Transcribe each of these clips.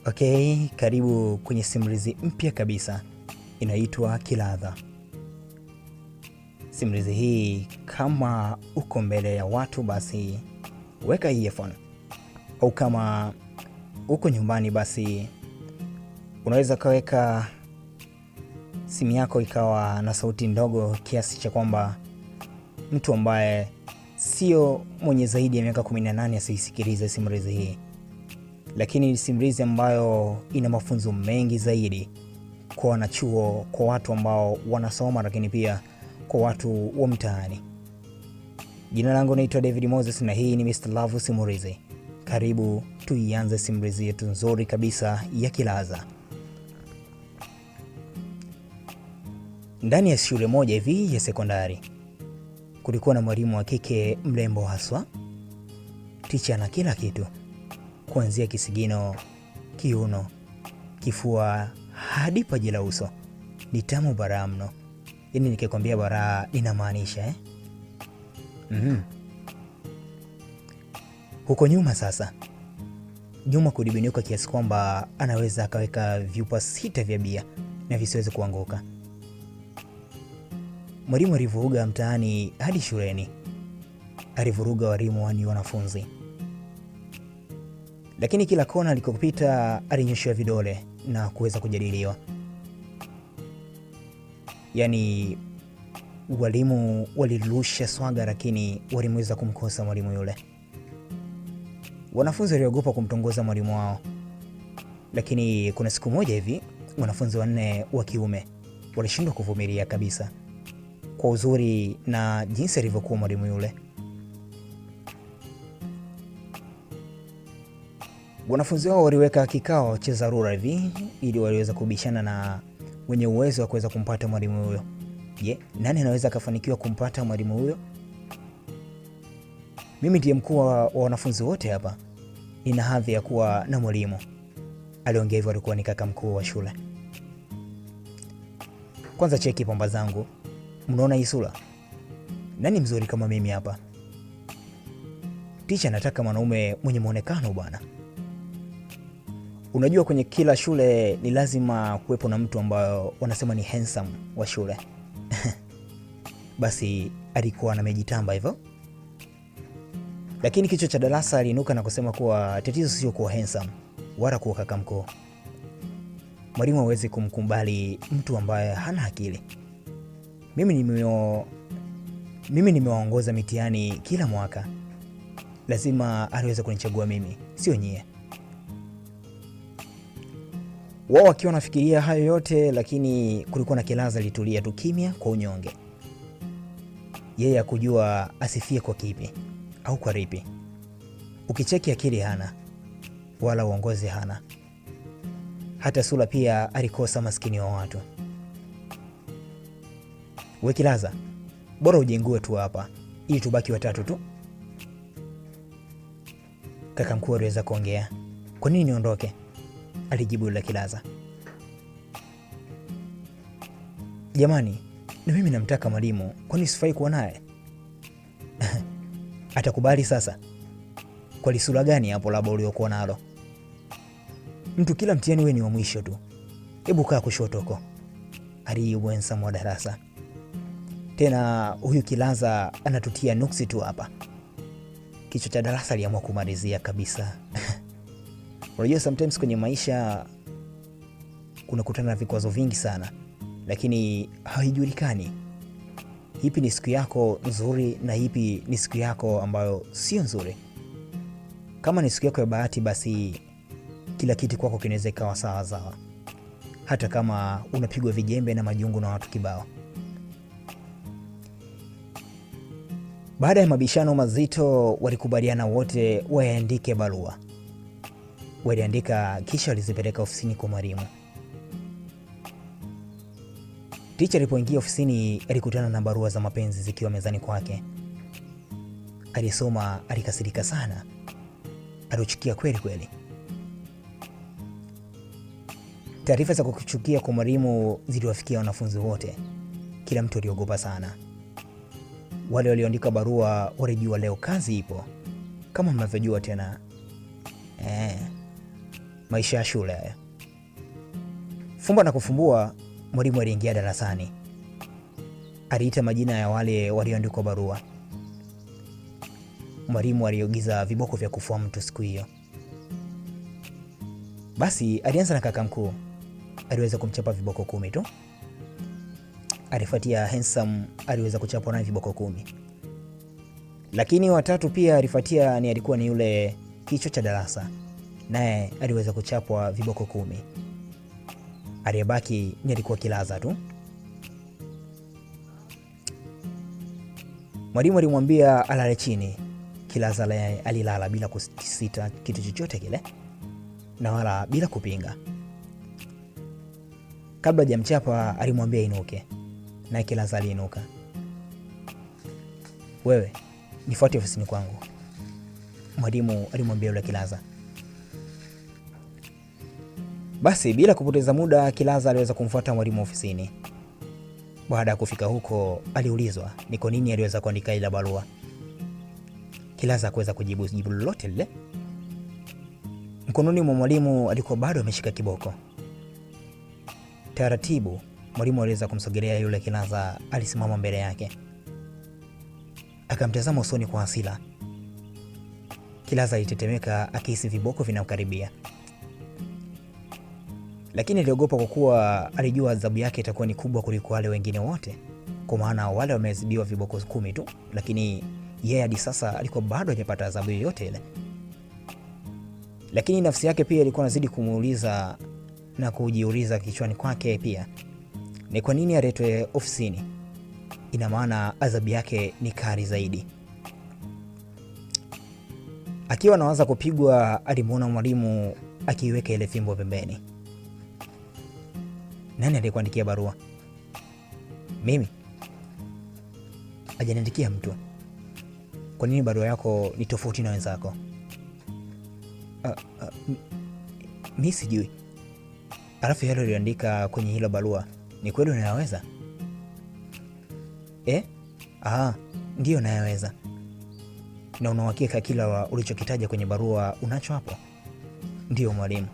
Okay, karibu kwenye simulizi mpya kabisa inaitwa Kiladha. Simulizi hii kama uko mbele ya watu basi weka earphone, au kama uko nyumbani basi unaweza kaweka simu yako ikawa na sauti ndogo kiasi cha kwamba mtu ambaye sio mwenye zaidi ya miaka 18 asiisikilize simulizi hii, lakini ni simulizi ambayo ina mafunzo mengi zaidi kwa wanachuo, kwa watu ambao wanasoma, lakini pia kwa watu wa mtaani. Jina langu naitwa David Moses na hii ni Mr. Love Simulizi. Karibu tuianze simulizi yetu nzuri kabisa ya Kilaza. Ndani ya shule moja hivi ya sekondari kulikuwa na mwalimu wa kike mrembo haswa, ticha na kila kitu, kuanzia kisigino, kiuno, kifua hadi paji la uso. Ni tamu baraa mno. Yaani nikikwambia baraa inamaanisha eh? Huko nyuma sasa, Juma kudibinuka kiasi kwamba anaweza akaweka vyupa 6 vya bia na visiweze kuanguka. Mwalimu alivuruga mtaani hadi shuleni, alivuruga walimu hadi wanafunzi, lakini kila kona alikopita alinyoshewa vidole na kuweza kujadiliwa. Yaani walimu walirusha swaga, lakini walimweza kumkosa mwalimu yule. Wanafunzi waliogopa kumtongoza mwalimu wao, lakini kuna siku moja hivi wanafunzi 4 wa kiume walishindwa kuvumilia kabisa kwa uzuri na jinsi alivyokuwa mwalimu yule. Wanafunzi wao waliweka kikao cha dharura hivi ili waliweza kubishana na wenye uwezo wa kuweza kumpata mwalimu huyo. Je, nani anaweza akafanikiwa kumpata mwalimu huyo? Mimi ndiye mkuu wa wanafunzi wote hapa, nina hadhi ya kuwa na mwalimu. Aliongea hivyo, alikuwa ni kaka mkuu wa shule. Kwanza cheki pomba zangu, mnaona hii sura? Nani mzuri kama mimi hapa? Ticha anataka mwanaume mwenye muonekano bwana. Unajua kwenye kila shule ni lazima kuwepo na mtu ambaye wanasema ni handsome wa shule. Basi alikuwa amejitamba hivyo. Lakini kichwa cha darasa aliinuka na kusema kuwa tatizo sio kuwa handsome wala kuwa kaka mkuu. Mwalimu hawezi kumkubali mtu ambaye hana akili. Mimi nimewaongoza mitihani kila mwaka. Lazima aliweze kunichagua mimi, sio nyie. Wao wakiwa wanafikiria hayo yote, lakini kulikuwa na Kilaza alitulia tu kimya kwa unyonge. Yeye hakujua asifie kwa kipi au kwa ripi. Ukicheki akili hana, wala uongozi hana. Hata sura pia alikosa, maskini wa watu. We Kilaza, bora ujengue tu hapa ili tubaki watatu tu. Kaka mkuu aliweza kuongea. Kwa nini niondoke? Alijibu yule Kilaza. Jamani, na mimi namtaka mwalimu, kwani sifai kuwa naye? Atakubali sasa? Kwa lisura gani hapo labda uliokuwa nalo? Mtu kila mtihani wewe ni wa mwisho tu. Hebu kaa kushoto huko. Alijibu handsome wa darasa. Tena huyu Kilaza anatutia nuksi tu hapa. Kichwa cha darasa aliamua kumalizia kabisa. Unajua sometimes kwenye maisha unakutana na vikwazo vingi sana, lakini haijulikani ipi ni siku yako nzuri na ipi ni siku yako ambayo sio nzuri. Kama ni siku yako ya bahati, basi kila kitu kwako kinaweza ikawa sawa sawa, hata kama unapigwa vijembe na majungu na watu kibao. Baada ya mabishano mazito, walikubaliana wote waandike barua. Waliandika kisha walizipeleka ofisini kwa mwalimu. Ticha alipoingia ofisini alikutana na barua za mapenzi zikiwa mezani kwake. Alisoma, alikasirika sana. Alichukia kweli kweli. Taarifa za kuchukia kwa mwalimu ziliwafikia wanafunzi wote. Kila mtu aliogopa sana. Wale walioandika barua walijua leo kazi ipo, kama mnavyojua tena. Maisha ya shule haya. Fumba na kufumbua, mwalimu aliingia darasani. Aliita majina ya wale walioandikwa barua. Mwalimu aliagiza viboko vya kufua mtu siku hiyo. Basi alianza na kaka mkuu, aliweza kumchapa viboko 10 tu. Alifuatia Handsome, aliweza kuchapwa naye viboko 10. Lakini watatu pia alifuatia ni alikuwa ni yule kichwa cha darasa, naye aliweza kuchapwa viboko 10. Aliyebaki ni alikuwa Kilaza tu. Mwalimu alimwambia alale chini. Kilaza alilala bila kusita kitu chochote kile na wala bila kupinga. Kabla hajamchapa alimwambia inuke, naye Kilaza aliinuka. Wewe nifuate ofisini kwangu, mwalimu alimwambia yule Kilaza. Basi bila kupoteza muda Kilaza aliweza kumfuata mwalimu ofisini. Baada ya kufika huko aliulizwa ni kwa nini aliweza kuandika ile barua. Kilaza hakuweza kujibu jibu lolote lile. Mkononi mwa mwalimu alikuwa bado ameshika kiboko. Taratibu mwalimu aliweza kumsogelea yule Kilaza, alisimama mbele yake. Akamtazama usoni kwa hasira. Kilaza alitetemeka akihisi viboko vinamkaribia. Lakini aliogopa kwa kuwa alijua adhabu yake itakuwa ni kubwa kuliko wale wengine wote. Kwa maana wale wameadhibiwa viboko 10 tu, lakini yeye hadi sasa alikuwa bado hajapata adhabu yoyote ile. Lakini nafsi yake pia ilikuwa inazidi kumuuliza na kujiuliza kichwani kwake pia, ni kwa nini aletwe ofisini? Ina maana adhabu yake ni kali zaidi. Akiwa anaanza kupigwa alimuona mwalimu akiiweka ile fimbo pembeni. Nani aliyekuandikia barua? Mimi? Hajaniandikia mtu. Kwa nini barua yako ni tofauti na wenzako? Mi sijui. Alafu yale uliandika kwenye hilo barua ni kweli unayaweza? Ndio nayaweza. Na una uhakika kila ulichokitaja kwenye barua unacho hapo? Ndio mwalimu.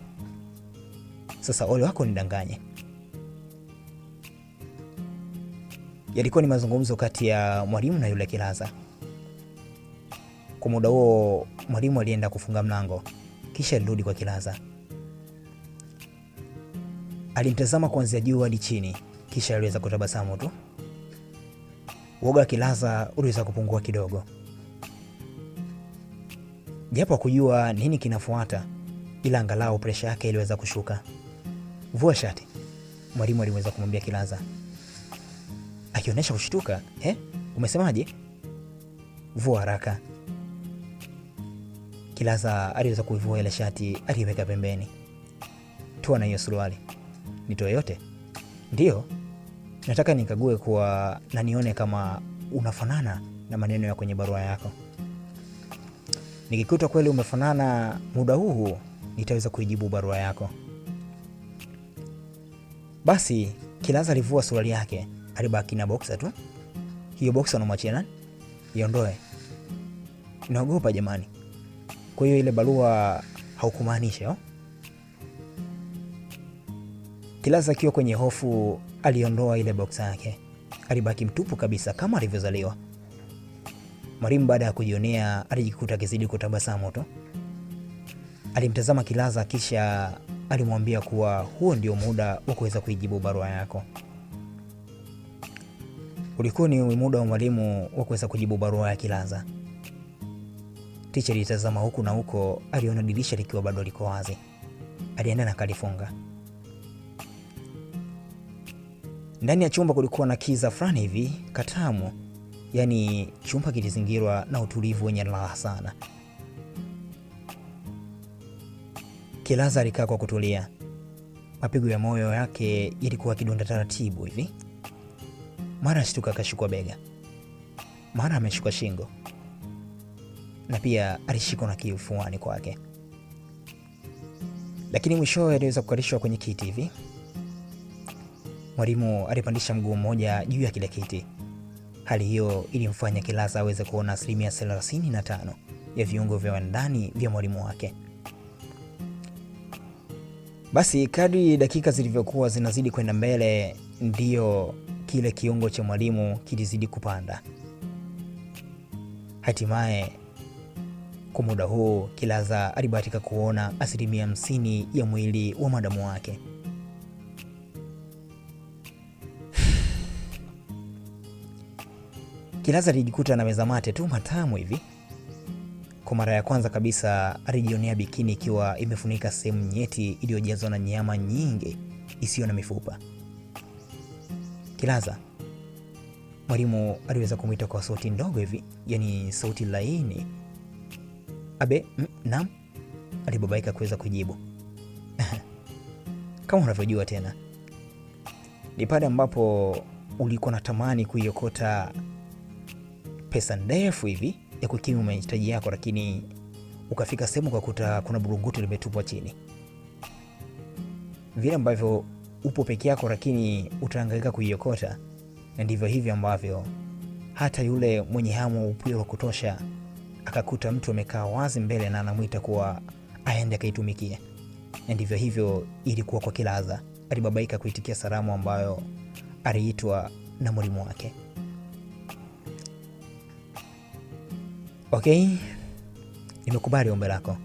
Sasa ole wako nidanganye. Yalikuwa ni mazungumzo kati ya mwalimu na yule Kilaza. Kwa muda huo mwalimu alienda kufunga mlango, kisha alirudi kwa Kilaza. Alimtazama kuanzia juu hadi chini, kisha aliweza kutabasamu tu. Uoga wa Kilaza uliweza kupungua kidogo. Japo hakujua nini kinafuata, ila angalau presha yake iliweza kushuka. Vua shati, mwalimu aliweza kumwambia Kilaza. Akionyesha kushtuka, umesemaje? Vua haraka. Kilaza aliweza kuivua ile shati, aliweka pembeni. Toa na hiyo suruali. Nitoe yote? Ndio. Nataka nikague kwa na nione kama unafanana na maneno ya kwenye barua yako. Nikikuta kweli umefanana muda huu nitaweza kuijibu barua yako. Basi Kilaza alivua suruali yake, alibaki na boxer tu. Hiyo boxer unamwachia nani? Iondoe. Naogopa jamani. Kwa hiyo ile barua haukumaanisha, oh? Kilaza akiwa kwenye hofu aliondoa ile boxer yake. Alibaki mtupu kabisa kama alivyozaliwa. Mwalimu baada ya kujionea alijikuta akizidi kutabasamu tu. Alimtazama Kilaza kisha alimwambia kuwa huo ndio muda wa kuweza kuijibu barua yako. Ulikuwa ni muda wa mwalimu wa kuweza kujibu barua ya Kilaza. Teacher alitazama huku na huko, aliona dirisha likiwa bado liko wazi. Alienda na kalifunga. Ndani ya chumba kulikuwa na kiza fulani hivi katamu. Yaani chumba kilizingirwa na utulivu wenye raha sana. Kilaza alikaa kwa kutulia. Mapigo ya moyo yake yalikuwa yakidunda taratibu hivi. Mara ashtuka akashikwa bega, mara ameshikwa shingo, na pia alishikwa na kifuani kwake. Lakini mwishowe aliweza kukalishwa kwenye kiti hivi. Mwalimu alipandisha mguu mmoja juu ya kile kiti. Hali hiyo ilimfanya Kilaza aweze kuona 35% ya viungo vya ndani vya mwalimu wake. Basi kadri dakika zilivyokuwa zinazidi kwenda mbele, ndiyo kile kiungo cha mwalimu kilizidi kupanda. Hatimaye kwa muda huu Kilaza alibahatika kuona 50% ya mwili wa madamu wake. Kilaza alijikuta na meza mate tu matamu hivi. Kwa mara ya kwanza kabisa alijionea bikini ikiwa imefunika sehemu nyeti iliyojazwa na nyama nyingi isiyo na mifupa. Kilaza, mwalimu aliweza kumwita kwa sauti ndogo hivi, yani sauti laini. Abe, naam, alibabaika kuweza kujibu. Kama unavyojua tena, ni pale ambapo ulikuwa unatamani kuiokota pesa ndefu hivi ya kukimu mahitaji yako, lakini ukafika sehemu ukakuta kuna burungutu limetupwa chini. Vile ambavyo upo peke yako, lakini utahangaika kuiokota, na ndivyo hivyo ambavyo hata yule mwenye hamu upeo wa kutosha akakuta mtu amekaa wazi mbele na anamwita kuwa aende akaitumikie. Na ndivyo hivyo ilikuwa kwa Kilaza. Alibabaika kuitikia salamu ambayo aliitwa na mwalimu wake. Okay, nimekubali ombi lako.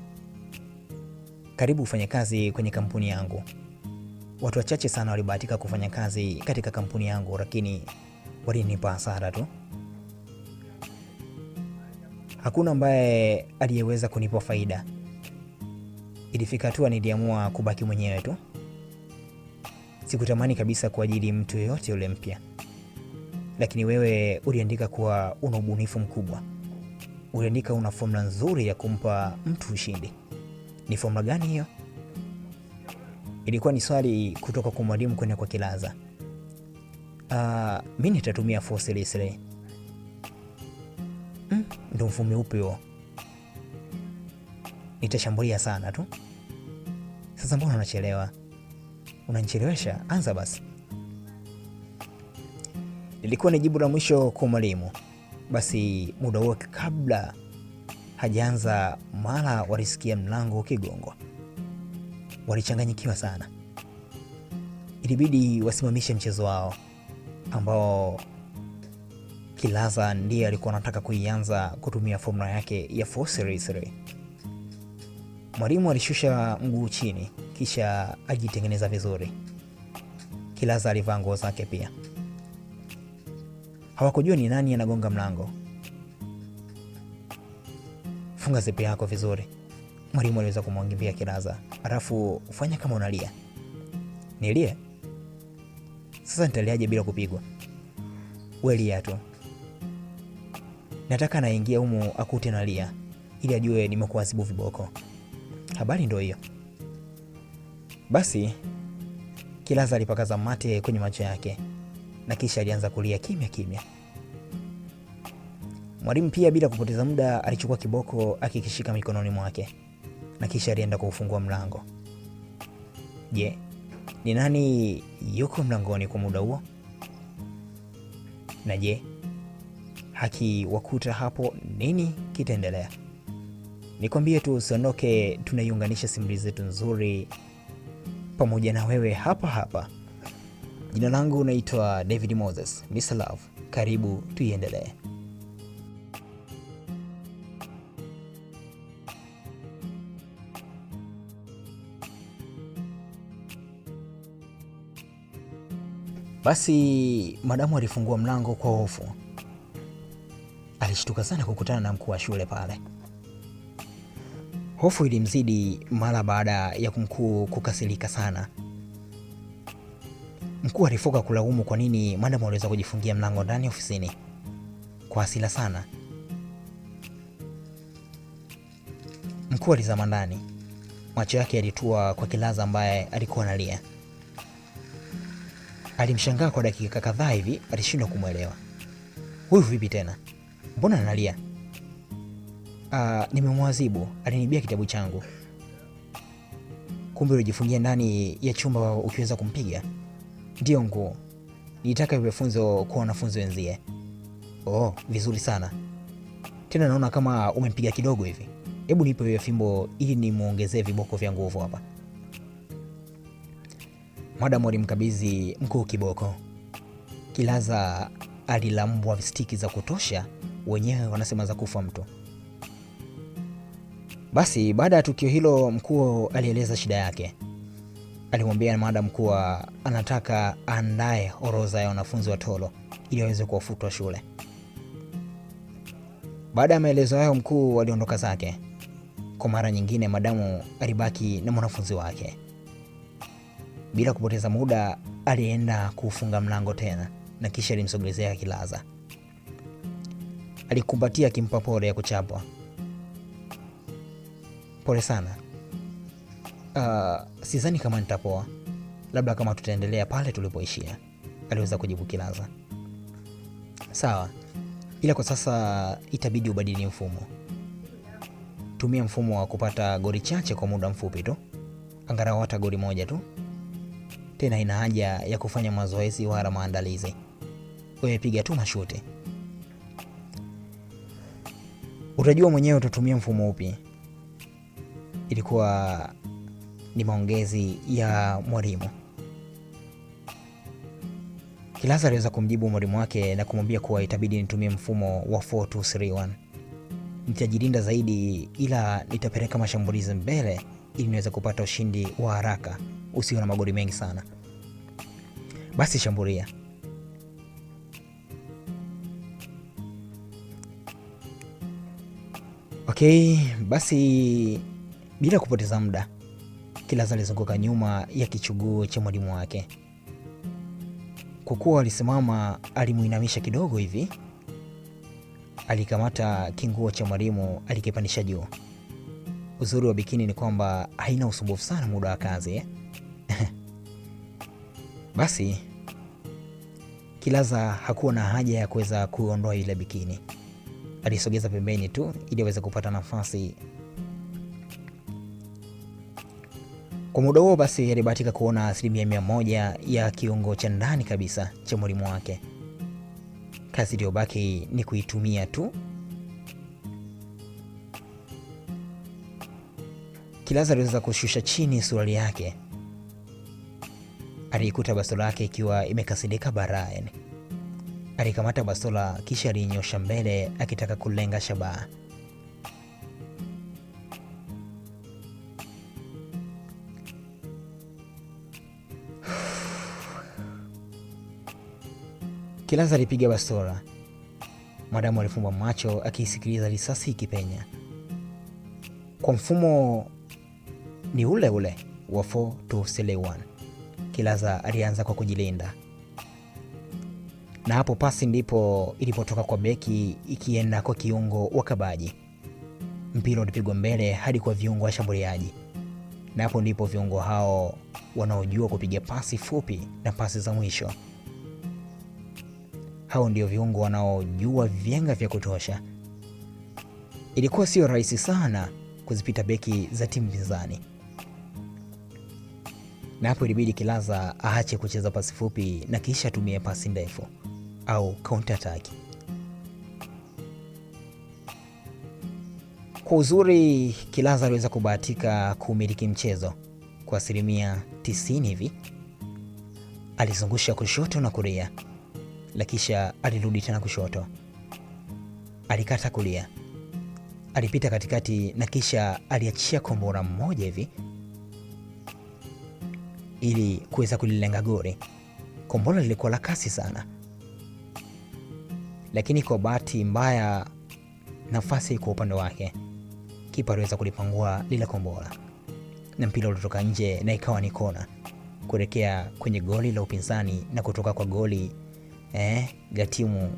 Karibu ufanye kazi kwenye kampuni yangu. Watu wachache sana walibahatika kufanya kazi katika kampuni yangu, lakini walinipa hasara tu. Hakuna ambaye aliyeweza kunipa faida. Ilifika hatua niliamua kubaki mwenyewe tu. Sikutamani kabisa kuajiri mtu yoyote yule mpya. Lakini wewe uliandika kuwa una ubunifu mkubwa. Uliandika una formula nzuri ya kumpa mtu ushindi. Ni formula gani hiyo? Ilikuwa ni swali kutoka kwa mwalimu kwenda kwa Kilaza. Mimi nitatumia 4-3-3. Ndo mfumo upi huo? Nitashambulia sana tu. Sasa mbona unachelewa? Unanichelewesha? Anza basi. Ilikuwa ni jibu la mwisho kwa mwalimu. Basi muda huo kabla hajaanza, mara walisikia mlango ukigongwa. Walichanganyikiwa sana. Ilibidi wasimamishe mchezo wao ambao Kilaza ndiye alikuwa anataka kuianza kutumia formula yake ya 4-3-3. Mwalimu alishusha mguu chini kisha ajitengeneza vizuri. Kilaza alivaa nguo zake pia. Hawakujua ni nani anagonga mlango. Funga zipu yako vizuri, mwalimu aliweza kumwambia Kilaza, alafu fanya kama unalia. Nilie? Sasa nitaliaje bila kupigwa? Wewe lia tu. Nataka naingia humu akute nalia ili ajue nimekuadhibu viboko. Habari ndio hiyo. Basi Kilaza alipakaza mate kwenye macho yake na kisha alianza kulia kimya kimya. Mwalimu pia bila kupoteza muda alichukua kiboko akikishika mikononi mwake na kisha alienda kuufungua mlango. Je, ni nani yuko mlangoni kwa muda huo? Na je, hakiwakuta hapo nini kitaendelea? Nikwambie tu usiondoke, tunaiunganisha simulizi zetu nzuri pamoja na wewe hapa hapa. Jina langu naitwa David Moses, Mr. Love. Karibu tuiendelee. Basi madamu alifungua mlango kwa hofu. Alishtuka sana kukutana na mkuu wa shule pale. Hofu ilimzidi mara baada ya mkuu kukasirika sana. Mkuu alifoka kulaumu kwa nini madamu aliweza kujifungia mlango ndani ofisini kwa hasira sana. Mkuu alizama ndani, macho yake yalitua kwa Kilaza ambaye alikuwa analia. Alimshangaa kwa dakika kadhaa hivi, alishindwa kumwelewa. Huyu vipi tena? Mbona analia? Nimemwadhibu, alinibia kitabu changu. Kumbe ulijifungia ndani ya chumba ukiweza kumpiga? Ndiyo mkuu, nilitaka iwe funzo kwa wanafunzi wenzie. Oh, vizuri sana. Tena naona kama umempiga kidogo hivi. Hebu nipe hiyo fimbo ili nimuongezee viboko vya nguvu hapa. Madamu alimkabidhi mkuu kiboko. Kilaza alilambwa stiki za kutosha, wenyewe wanasema za kufa mtu. Basi baada ya tukio hilo, mkuu alieleza shida yake. Alimwambia madam kuwa anataka aandae orodha ya wanafunzi wa tolo ili aweze kuwafutwa shule. Baada ya maelezo hayo, mkuu aliondoka zake. Kwa mara nyingine, madamu alibaki na mwanafunzi wake. Bila kupoteza muda, alienda kuufunga mlango tena na kisha alimsogezea Kilaza. Alikumbatia akimpa pole ya kuchapwa. Pole sana. Sidhani kama nitapoa, labda kama tutaendelea pale tulipoishia, aliweza kujibu Kilaza. Sawa, ila kwa sasa itabidi ubadili mfumo. Tumia mfumo wa kupata goli chache kwa muda mfupi tu, angalau hata goli moja tu. Tena ina haja ya kufanya mazoezi wala maandalizi, wewe piga tu mashuti, utajua mwenyewe utatumia mfumo upi. Ilikuwa ni maongezi ya mwalimu. Kilaza aliweza kumjibu mwalimu wake na kumwambia kuwa itabidi nitumie mfumo wa 4231. Nitajilinda zaidi, ila nitapeleka mashambulizi mbele ili niweze kupata ushindi wa haraka usio na magoli mengi sana. Basi shambulia. Okay, basi bila kupoteza muda, Kilaza alizunguka nyuma ya kichuguu cha mwalimu wake. Kwa kuwa alisimama, alimuinamisha kidogo hivi, alikamata kinguo cha mwalimu alikipandisha juu. Uzuri wa bikini ni kwamba haina usumbufu sana muda wa kazi eh? Basi Kilaza hakuwa na haja ya kuweza kuondoa ile bikini, alisogeza pembeni tu ili aweze kupata nafasi. Kwa muda huo basi alibahatika kuona 100% ya kiungo cha ndani kabisa cha mwalimu wake. Kazi iliyobaki ni kuitumia tu. Kilaza aliweza kushusha chini suruali yake. Aliikuta bastola yake ikiwa imekasirika baraeni. Alikamata bastola kisha aliinyosha mbele akitaka kulenga shabaha. Kilaza alipiga bastola. Madamu alifumba macho akiisikiliza risasi ikipenya. Kwa mfumo ni ule ule wa 4-2-3-1. Kilaza alianza kwa kujilinda, na hapo pasi ndipo ilipotoka kwa beki ikienda kwa kiungo wa kabaji. Mpira ulipigwa mbele hadi kwa viungo washambuliaji, na hapo ndipo viungo hao wanaojua kupiga pasi fupi na pasi za mwisho. Hao ndio viungo wanaojua vyenga vya kutosha. Ilikuwa sio rahisi sana kuzipita beki za timu pinzani, na hapo ilibidi Kilaza aache kucheza pasi fupi na kisha atumie pasi ndefu au counter attack. Kwa uzuri, Kilaza aliweza kubahatika kumiliki mchezo kwa 90% hivi. Alizungusha kushoto na kulia, na kisha alirudi tena kushoto, alikata kulia, alipita katikati na kisha aliachia kombora mmoja hivi ili kuweza kulilenga goli. Kombora lilikuwa la kasi sana, lakini kwa bahati mbaya nafasi kwa upande wake, kipa aliweza kulipangua lile kombora na mpira ulitoka nje na ikawa ni kona kuelekea kwenye goli la upinzani na kutoka kwa goli la timu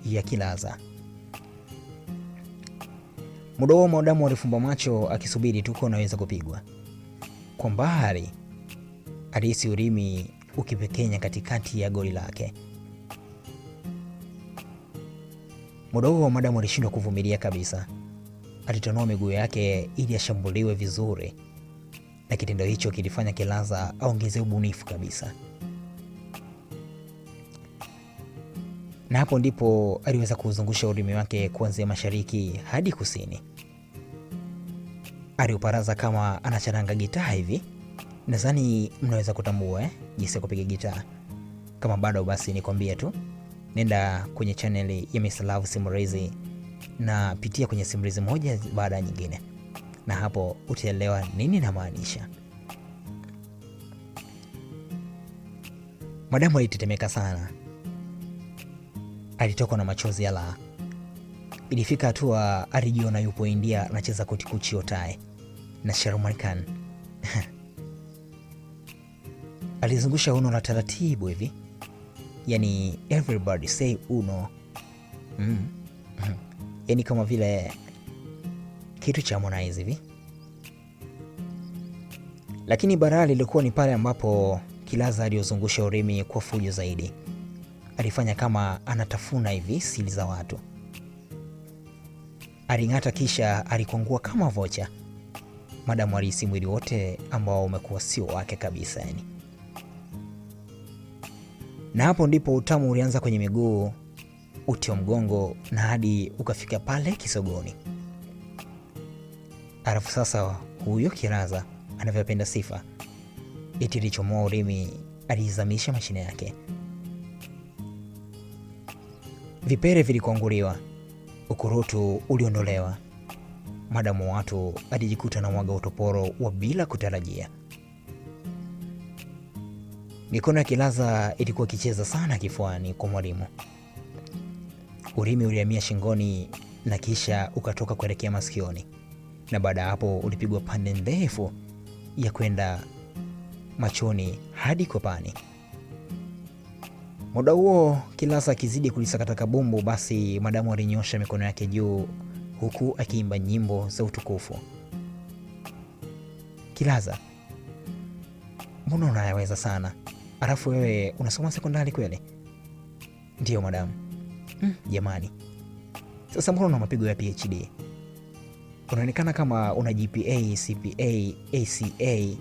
ya Kilaza. Muda huo Madamu alifumba macho akisubiri tu kona aweza kupigwa. Kwa mbali alihisi ulimi ukipekenya katikati ya goli lake. Muda huo Madamu alishindwa kuvumilia kabisa. Alitanua miguu yake ili ashambuliwe vizuri, na kitendo hicho kilifanya Kilaza aongeze ubunifu kabisa. Na hapo ndipo aliweza kuuzungusha ulimi wake kuanzia mashariki hadi kusini. Aliuparaza kama anacharanga gitaa hivi. Nadhani mnaweza kutambua jinsi ya kupiga gitaa. Kama bado basi nikwambie tu, nenda kwenye chaneli ya Mr. Love Simulizi na pitia kwenye simulizi moja baada ya nyingine, na hapo utaelewa nini namaanisha. Madamu alitetemeka sana, alitokwa na machozi ya laa. Ilifika hatua alijiona yupo India anacheza kutikuchi otae na Sherman Khan. Alizungusha uno la taratibu hivi, yani everybody say uno. Yani kama vile kitu cha Harmonize hivi. Lakini balaa lilikuwa ni pale ambapo Kilaza aliozungusha ulimi kwa fujo zaidi. Alifanya kama anatafuna hivi siri za watu. Aling'ata kisha alikwangua kama vocha. Madamu alihisi mwili wote ambao umekuwa sio wake kabisa yani. Na hapo ndipo utamu ulianza kwenye miguu, uti wa mgongo na hadi ukafika pale kisogoni. Alafu sasa huyo Kilaza anavyopenda sifa, eti ilichomoa ulimi aliizamisha mashine yake. Vipere vilikuanguliwa, ukurutu uliondolewa. Madamu watu alijikuta na mwaga utoporo wa bila kutarajia. Mikono ya Kilaza ilikuwa ikicheza sana kifuani kwa mwalimu. Ulimi ulihamia shingoni na kisha ukatoka kuelekea masikioni, na baada ya hapo ulipigwa pande ndefu ya kwenda machoni hadi kopani. Muda huo Kilaza akizidi kulisakata kabumbu, basi madamu alinyosha mikono yake juu huku akiimba nyimbo za utukufu. Kilaza, mbona unayaweza sana? Alafu wewe unasoma sekondari kweli? Ndiyo madamu. Jamani, sasa mbona una mapigo ya PhD? Unaonekana kama una GPA, CPA, ACA.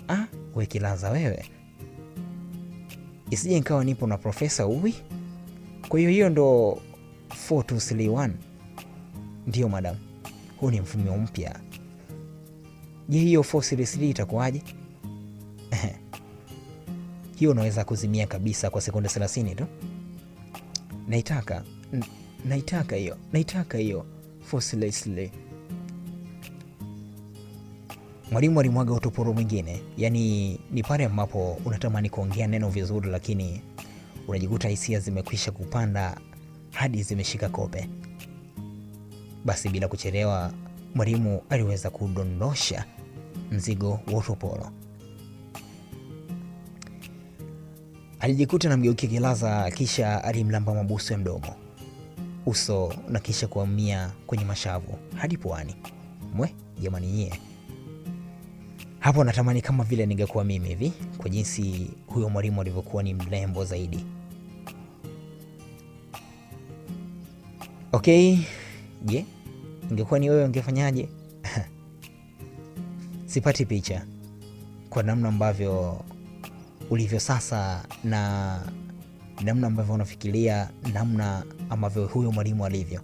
Ah, we Kilaza wewe, isije nikawa nipo na profesa uwi. Kwa hiyo hiyo ndo 4231. Ndiyo madam, huu ni mfumo mpya. Je, hiyo 433 itakuwaje? Hiyo unaweza kuzimia kabisa kwa sekunde 30 tu. Naitaka, naitaka hiyo, naitaka hiyo 433. Mwalimu alimwaga utoporo mwingine. Yani ni pale ambapo unatamani kuongea neno vizuri, lakini unajikuta hisia zimekwisha kupanda hadi zimeshika kope. Basi bila kuchelewa, mwalimu aliweza kudondosha mzigo wa utoporo. Alijikuta na mgeukia Kilaza, kisha alimlamba mabusu ya mdomo, uso na kisha kuhamia kwenye mashavu hadi puani. Mwe jamani nyie, hapo natamani kama vile ningekuwa mimi hivi, kwa jinsi huyo mwalimu alivyokuwa ni mrembo zaidi. Okay, je, ingekuwa ni wewe ungefanyaje? Sipati picha kwa namna ambavyo ulivyo sasa na namna ambavyo unafikiria, namna ambavyo huyo mwalimu alivyo.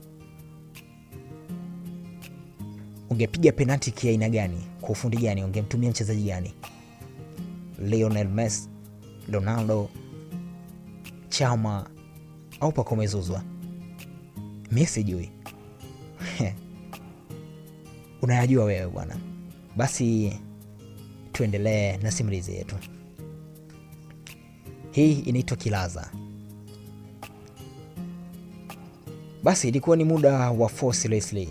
Ungepiga penalti kiaina gani? Kwa ufundi gani? Ungemtumia mchezaji gani? Lionel Messi, Ronaldo, Chama au Pacome Zouzoua? Mimi sijui. Unayajua wewe bwana. Basi tuendelee na simulizi yetu. Hii inaitwa Kilaza. Basi ilikuwa ni muda wa 433,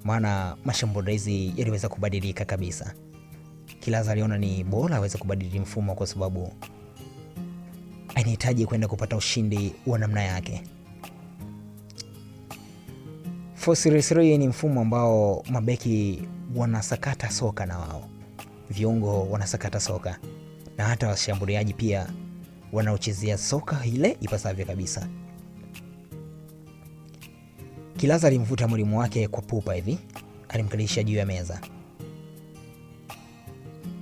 maana mashambulizi yaliweza kubadilika kabisa. Kilaza aliona ni bora aweze kubadili mfumo kwa sababu anahitaji kwenda kupata ushindi wa namna yake. 433 ni mfumo ambao mabeki wanasakata soka na wao, viungo wanasakata soka na hata washambuliaji pia wanaochezea soka ile ipasavyo kabisa. Kilaza alimvuta mwalimu wake kwa pupa hivi, alimkalisha juu ya meza.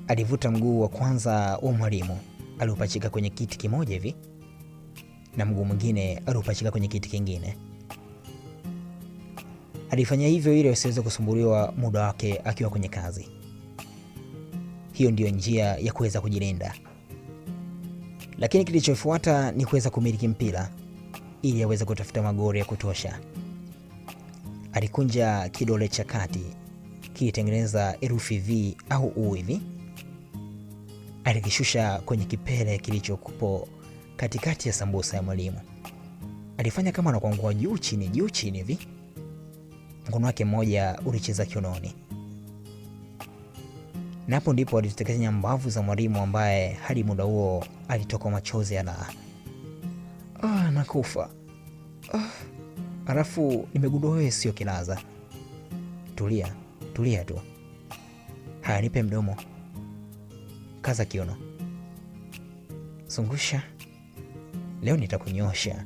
Alivuta mguu wa kwanza wa mwalimu aliupachika kwenye kiti kimoja hivi na mguu mwingine aliupachika kwenye kiti kingine. Alifanya hivyo ili asiweze kusumbuliwa muda wake akiwa kwenye kazi. Hiyo Hiyo ndiyo njia ya kuweza kujilinda. Lakini kilichofuata ni kuweza kumiliki mpira ili aweze kutafuta magoli ya kutosha. Alikunja kidole cha kati kilitengeneza herufi V au U hivi. Alikishusha kwenye kipele kilichokupo katikati ya sambusa ya mwalimu. Alifanya kama anakwangua juu chini hivi. Mkono wake mmoja ulicheza kiunoni, na hapo ndipo alitekenya mbavu za mwalimu ambaye hadi muda huo alitoka machozi ya raha. Ah, nakufa. Ah, alafu nimegundua wewe sio Kilaza. Tulia, tulia tu. Haya, nipe mdomo. Kaza kiuno. Zungusha. Leo nitakunyosha.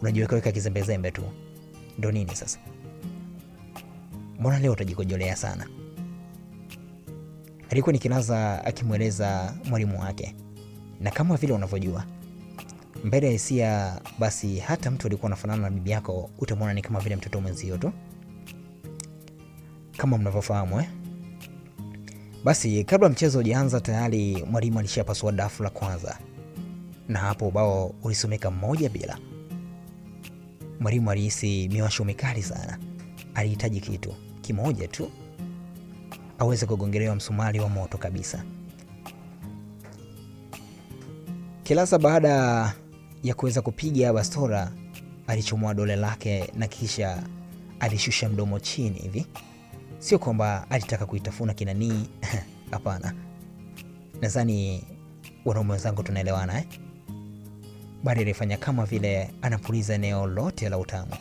Unajiweka weka kizembezembe tu. Ndo nini sasa? Mbona leo utajikojolea sana? Alikuwa ni Kilaza akimweleza mwalimu wake. Na kama vile unavyojua, mbele ya hisia, basi hata mtu alikuwa anafanana na bibi yako utamwona ni kama vile mtoto mwenzio tu, kama mnavyofahamu eh? Basi kabla mchezo hujaanza tayari mwalimu alishapasua dafu la kwanza, na hapo ubao ulisomeka 1-0. Mwalimu alihisi miwasho mikali sana. Alihitaji kitu kimoja tu aweze kugongelewa msumari wa moto kabisa. Kilaza baada ya kuweza kupiga bastola alichomoa dole lake na kisha alishusha mdomo chini hivi. Sio kwamba alitaka kuitafuna kinanii, hapana. Nadhani wanaume wenzangu tunaelewana eh? Bali alifanya kama vile anapuliza eneo lote la utamu.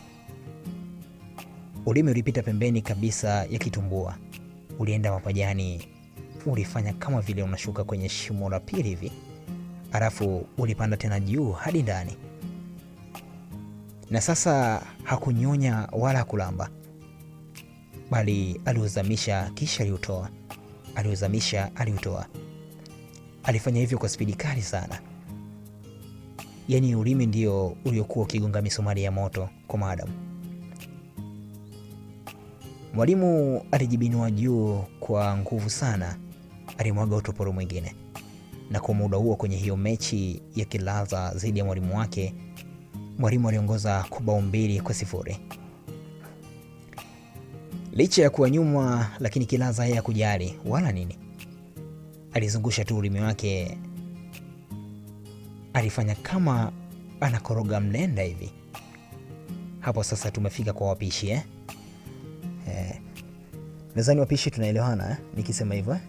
Ulimi ulipita pembeni kabisa ya kitumbua, ulienda mapajani, ulifanya kama vile unashuka kwenye shimo la pili hivi, alafu ulipanda tena juu hadi ndani. Na sasa hakunyonya wala kulamba, bali aliuzamisha kisha aliutoa, aliuzamisha aliutoa. Alifanya hivyo kwa spidi kali sana. Yaani ulimi ndio uliokuwa ukigonga misumari ya moto kwa madam. Mwalimu alijibinua juu kwa nguvu sana, alimwaga utopolo mwingine. Na kwa muda huo kwenye hiyo mechi ya Kilaza zaidi ya mwalimu wake, mwalimu aliongoza kwa bao 2-0. Licha ya kuwa nyuma, lakini Kilaza yeye hakujali wala nini. Alizungusha tu ulimi wake, alifanya kama anakoroga mlenda hivi. Hapo sasa tumefika kwa wapishi eh? Nadhani wapishi tunaelewana eh? Nikisema hivyo eh?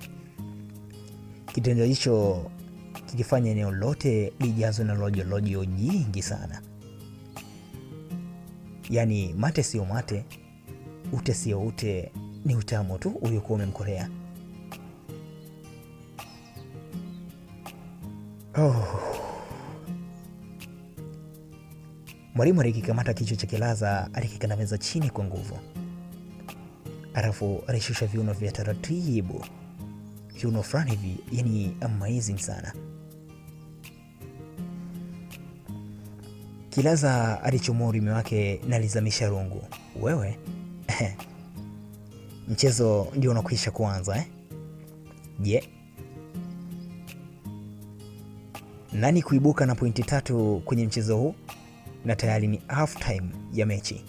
Kitendo hicho kilifanya eneo lote lijazwe na rojo rojo nyingi sana. Yaani mate sio mate, ute sio ute, ni utamu tu uliokuwa umemkolea. Oh. Mwalimu alikikamata kichwa cha Kilaza, alikikandamiza chini kwa nguvu. Alafu alishusha viuno vya taratibu. Viuno fulani hivi, yani amazing sana. Kilaza alichomoa ulimi wake na alizamisha rungu. Wewe? Mchezo ndio unakwisha kuanza eh? Je, nani kuibuka na pointi 3 kwenye mchezo huu? Na tayari ni half time ya mechi.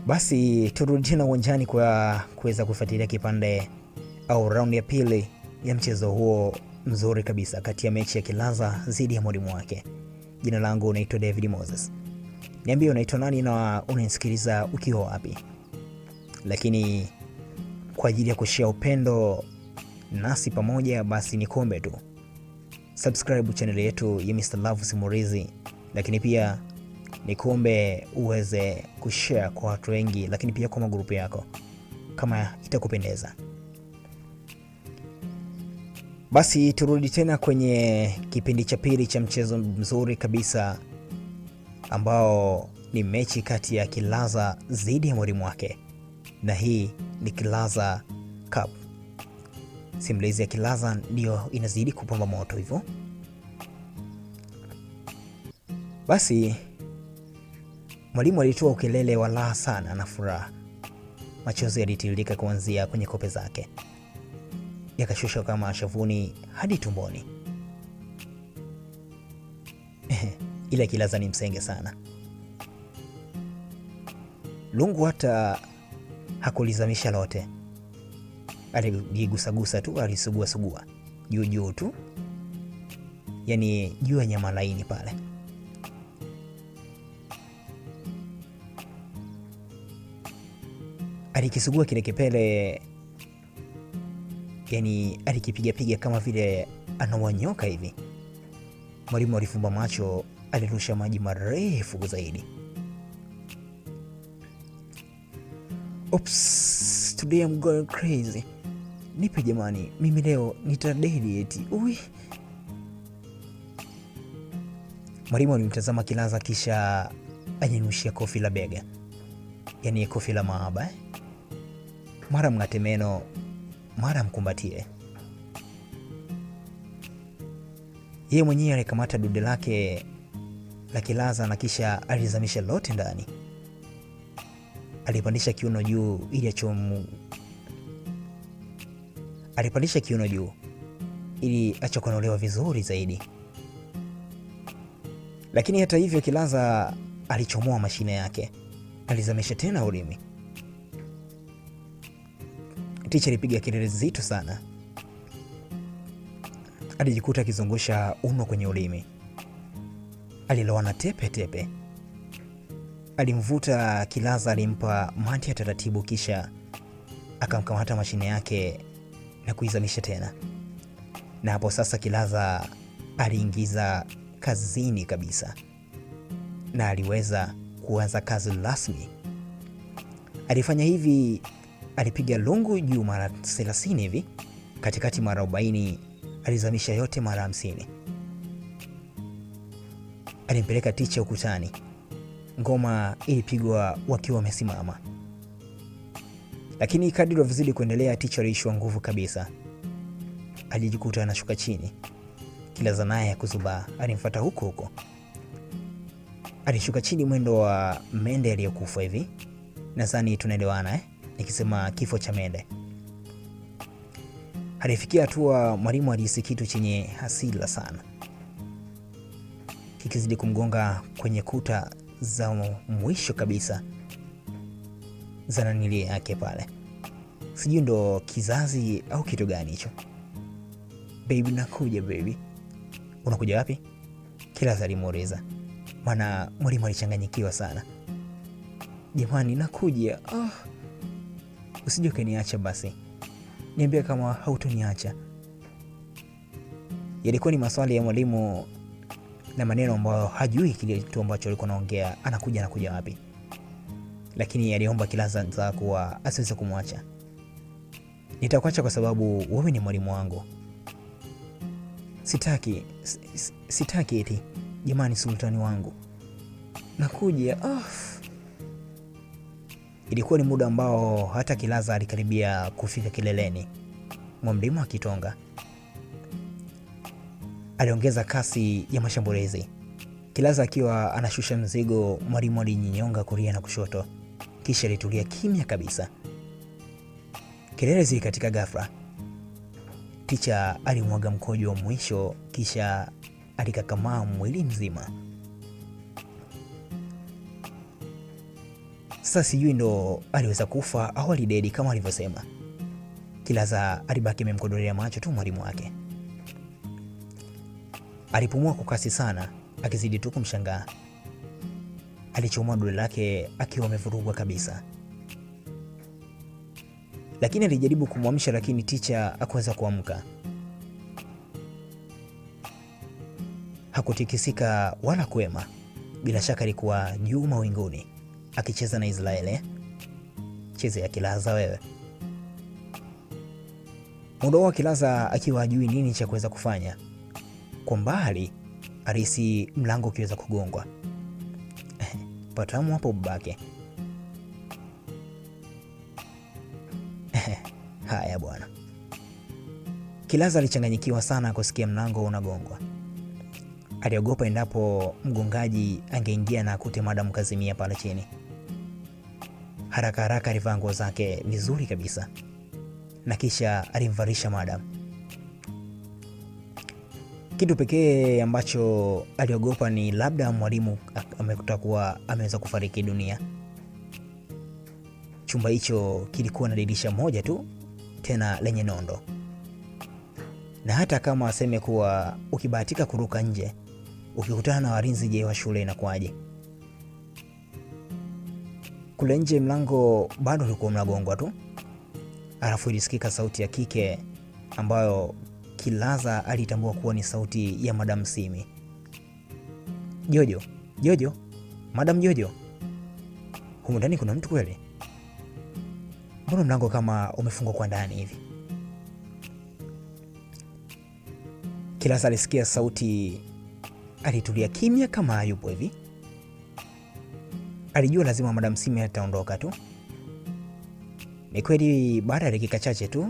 Basi turudi tena uwanjani kwa kuweza kufuatilia kipande au round ya pili ya mchezo huo mzuri kabisa kati ya mechi ya Kilaza dhidi ya mwalimu wake. Jina langu naitwa David Moses. Niambie unaitwa nani na unanisikiliza ukiwa wapi? Lakini kwa ajili ya kushare upendo nasi pamoja, basi ni kombe tu subscribe channel yetu ya Mr. Love Simulizi, lakini pia nikuombe uweze kushare kwa watu wengi, lakini pia kwa magrupu yako kama itakupendeza. Basi turudi tena kwenye kipindi cha pili cha mchezo mzuri kabisa ambao ni mechi kati ya Kilaza dhidi ya mwalimu wake, na hii ni Kilaza Cup. Simulizi ya Kilaza ndio inazidi kupamba moto hivyo. Basi mwalimu alitoa ukelele wa raha sana na furaha. Machozi yalitiririka kuanzia kwenye kope zake, yakashusha kama shavuni hadi tumboni. Ila Kilaza ni msenge sana. Lungu hata hakulizamisha lote, alijigusagusa tu, alisuguasugua juu juu tu, yani juu ya nyama laini pale. Alikisugua kile kipele, yani alikipigapiga kama vile anawanyoka hivi. Mwalimu alifumba macho, alirusha maji marefu zaidi. Oops, today I'm going crazy. Nipe jamani, mimi leo nitadedi eti. Ui. Mwalimu alimtazama Kilaza kisha ajinushia kofi la bega, yaani kofi la maaba eh? Mara mng'ate meno, mara mkumbatie. Yeye mwenyewe alikamata dude lake la Kilaza na kisha alizamisha lote ndani. Alipandisha kiuno juu ili alipandisha kiuno juu ili achokonolewa vizuri zaidi. Lakini hata hivyo Kilaza alichomoa mashine yake, alizamisha tena ulimi. Ticha alipiga kelele zito sana, alijikuta akizungusha uno kwenye ulimi, alilowana tepe tepe. Alimvuta Kilaza, alimpa mati ya taratibu, kisha akamkamata mashine yake na kuizamisha tena. Na hapo sasa Kilaza aliingiza kazini kabisa na aliweza kuanza kazi rasmi. Alifanya hivi, alipiga lungu juu mara 30 hivi, katikati mara 40, alizamisha yote mara 50. Alimpeleka ticha ukutani. Ngoma ilipigwa wakiwa wamesimama, lakini kadri walivyozidi kuendelea, ticha aliishiwa nguvu kabisa. Alijikuta anashuka chini. Kilaza naye hakuzubaa, alimfuata huko huko. Alishuka chini mwendo wa mende aliyekufa hivi. Nadhani tunaelewana eh? Nikisema kifo cha mende. Alifikia hatua mwalimu alihisi kitu chenye hasira sana kikizidi kumgonga kwenye kuta za mwisho kabisa za nanili yake pale, sijui ndo kizazi au kitu gani hicho. Baby nakuja baby. Unakuja wapi? Kilaza alimuuliza, maana mwalimu alichanganyikiwa sana. Jamani nakuja. Oh, usije ukaniacha basi, niambia kama hautoniacha. Yalikuwa ni maswali ya mwalimu na maneno ambayo hajui kile kitu ambacho alikuwa anaongea, anakuja anakuja wapi, lakini aliomba Kilaza za kuwa asiweze kumwacha. Nitakuacha kwa sababu wewe ni mwalimu wangu. Sitaki, sitaki eti. Jamani, sultani wangu, nakuja. Oh. Ilikuwa ni muda ambao hata Kilaza alikaribia kufika kileleni mwa mlima wa Kitonga. Aliongeza kasi ya mashambulizi. Kilaza akiwa anashusha mzigo, mwalimu alijinyonga kulia na kushoto, kisha alitulia kimya kabisa. Kelele zilikatika ghafla. Ticha alimwaga mkojo wa mwisho, kisha alikakamaa mwili mzima. Sasa sijui ndo aliweza kufa au alidedi kama alivyosema. Kilaza alibaki amemkodolea macho tu mwalimu wake. Alipumua kwa kasi sana, akizidi tu kumshangaa. Alichomoa dole lake akiwa amevurugwa kabisa, lakini alijaribu kumwamsha, lakini ticha hakuweza kuamka. Hakutikisika wala kuema. Bila shaka alikuwa juu mawinguni akicheza na Israeli. Cheze ya Kilaza wewe. Muda huo Kilaza akiwa hajui nini cha kuweza kufanya. Kwa mbali alihisi mlango ukiweza kugongwa. Patamu hapo babake. Haya bwana. Kilaza alichanganyikiwa sana kusikia mlango unagongwa. Aliogopa endapo mgongaji angeingia na akute Madam kazimia pale chini. Haraka haraka alivaa nguo zake vizuri kabisa na kisha alimvalisha madam. Kitu pekee ambacho aliogopa ni labda mwalimu amekuta kuwa ameweza kufariki dunia. Chumba hicho kilikuwa na dirisha moja tu, tena lenye nondo, na hata kama aseme kuwa ukibahatika kuruka nje ukikutana na walinzi, je, wa shule inakuwaje? Kule nje mlango bado ulikuwa mnagongwa tu, alafu ilisikika sauti ya kike ambayo Kilaza alitambua kuwa ni sauti ya Madam Simi. Jojo, Jojo, Madam Jojo, humu ndani kuna mtu kweli? Mbona mlango kama umefungwa kwa ndani hivi? Kilaza alisikia sauti, alitulia kimya kama hayupo hivi. Alijua lazima Madam Simi ataondoka tu. Ni kweli, baada ya dakika chache tu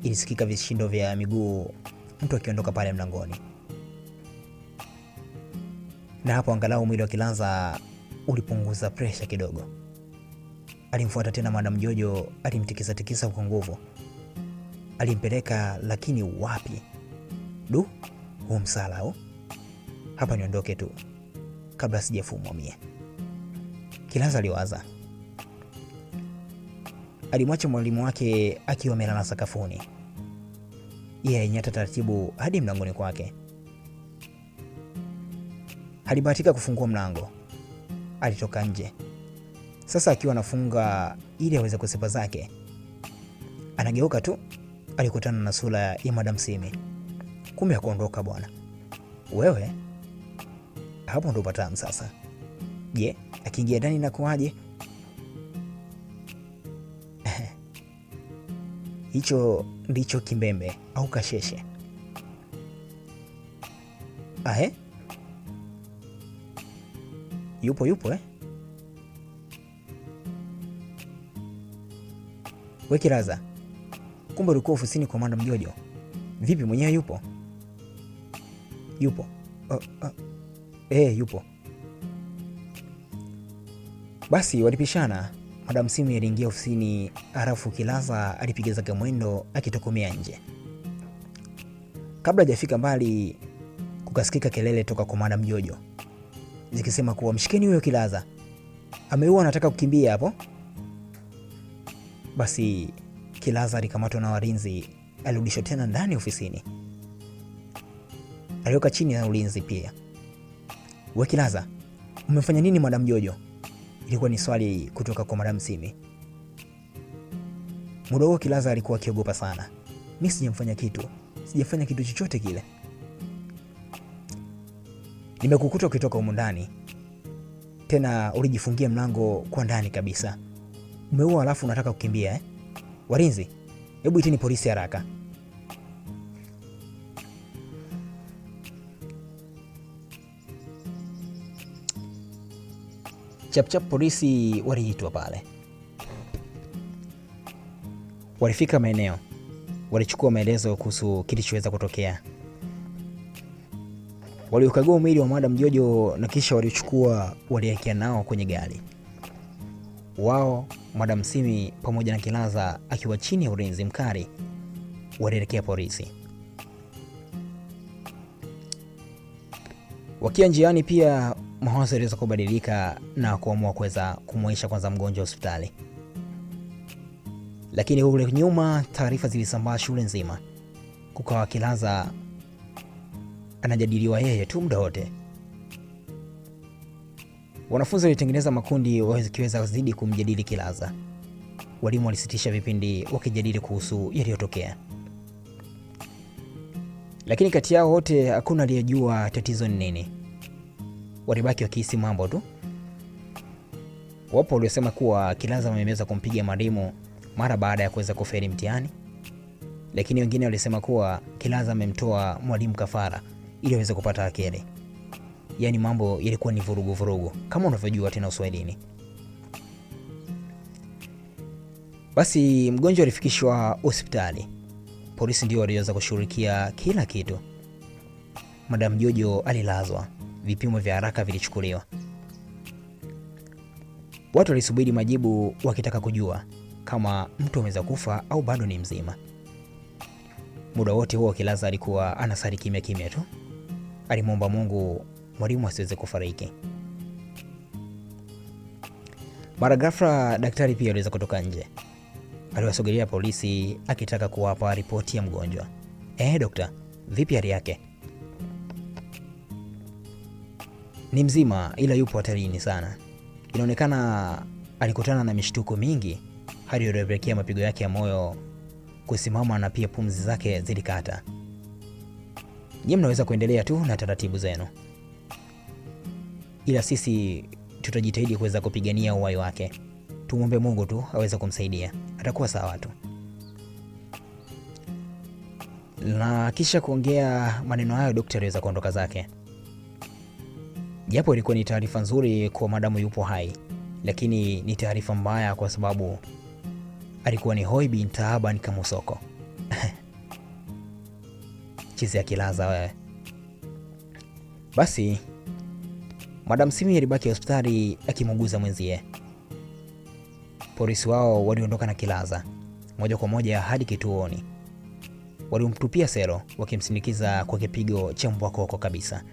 ilisikika vishindo vya miguu mtu akiondoka pale mlangoni, na hapo angalau mwili wa Kilaza ulipunguza presha kidogo. Alimfuata tena Madam Jojo, alimtikisa tikisa kwa nguvu, alimpeleka lakini wapi? Du, huu msala huu! Hapa niondoke tu kabla sijafumwa mie, Kilaza aliwaza. Alimwacha mwalimu wake akiwa amelala sakafuni, yeye alinyata taratibu hadi mlangoni kwake. Alibahatika kufungua mlango, alitoka nje. Sasa akiwa anafunga ili aweze kusepa zake, anageuka tu, alikutana na sura ya Madam Simi. Kumbe hakuondoka bwana. Wewe hapo ndo patamu sasa. Je, akiingia ndani inakuwaje? Hicho ndicho kimbembe au kasheshe. Ahe, yupo yupo eh? We Kilaza, kumbe ulikuwa ofisini kwa Madam Jojo. Vipi, mwenyewe yupo? Yupo. Yupo. Basi walipishana. Madam Simi aliingia ofisini, halafu Kilaza alipiga zake mwendo akitokomea nje. Kabla hajafika mbali, kukasikika kelele toka kwa Madam Jojo zikisema kuwa mshikeni huyo Kilaza, ameua, anataka kukimbia hapo. Basi Kilaza alikamatwa na walinzi, alirudishwa tena ndani ofisini, aliweka chini ya ulinzi pia. We Kilaza, umefanya nini Madam Jojo? Ilikuwa ni swali kutoka kwa Madam Simi. Muda huo Kilaza alikuwa akiogopa sana. Mi sijamfanya kitu, sijafanya kitu chochote kile. Nimekukuta ukitoka humu ndani, tena ulijifungia mlango kwa ndani kabisa. Umeua alafu unataka kukimbia eh? Walinzi, hebu iteni polisi haraka. Chapchap polisi waliitwa pale. Walifika maeneo, walichukua maelezo kuhusu kilichoweza kutokea. Waliukagua mwili wa Madam Jojo na kisha walichukua walielekea nao kwenye gari. Wao, Madam Simi pamoja na Kilaza akiwa chini ya ulinzi mkali walielekea polisi. Wakiwa njiani pia mawazo yaliweza kubadilika na kuamua kuweza kumwaisha kwanza mgonjwa hospitali. Lakini kule nyuma taarifa zilisambaa shule nzima, kukawa Kilaza anajadiliwa yeye tu muda wote. Wanafunzi walitengeneza makundi wakiweza zidi kumjadili Kilaza. Walimu walisitisha vipindi wakijadili kuhusu yaliyotokea, lakini kati yao wote hakuna aliyejua tatizo ni nini. Walibaki wakihisi mambo tu. Wapo waliosema kuwa Kilaza ameweza kumpiga mwalimu mara baada ya kuweza kufeli mtihani, lakini wengine walisema kuwa Kilaza amemtoa mwalimu kafara ili aweze kupata akili. Yaani mambo yalikuwa ni vurugu vurugu kama unavyojua tena Uswahilini. Basi mgonjwa alifikishwa hospitali. Polisi ndio waliweza kushughulikia kila kitu. Madam Jojo alilazwa, vipimo vya haraka vilichukuliwa. Watu walisubiri majibu wakitaka kujua kama mtu ameweza kufa au bado ni mzima. Muda wote huo Kilaza alikuwa anasali kimya kimya tu. Alimwomba Mungu mwalimu asiweze kufariki. Mara ghafla daktari pia aliweza kutoka nje. Aliwasogelea polisi akitaka kuwapa ripoti ya mgonjwa. Dokta, vipi hali yake? Ni mzima ila yupo hatarini sana. Inaonekana alikutana na mishtuko mingi hadi iliyopelekea mapigo yake ya moyo kusimama na pia pumzi zake zilikata. Nyie mnaweza kuendelea tu na taratibu zenu, ila sisi tutajitahidi kuweza kupigania uhai wake. Tumwombe Mungu tu aweze kumsaidia, atakuwa sawa tu. Na kisha kuongea maneno hayo, daktari aliweza kuondoka zake. Japo ilikuwa ni taarifa nzuri kwa madamu yupo hai, lakini ni taarifa mbaya kwa sababu alikuwa ni Hoi bin Taaban Kamusoko. Chizi ya Kilaza wewe. Basi Madam Simi alibaki hospitali akimuuguza mwenzie. Polisi wao waliondoka na Kilaza moja kwa moja hadi kituoni. Walimtupia selo wakimsindikiza kwa kipigo cha mbwa koko kabisa.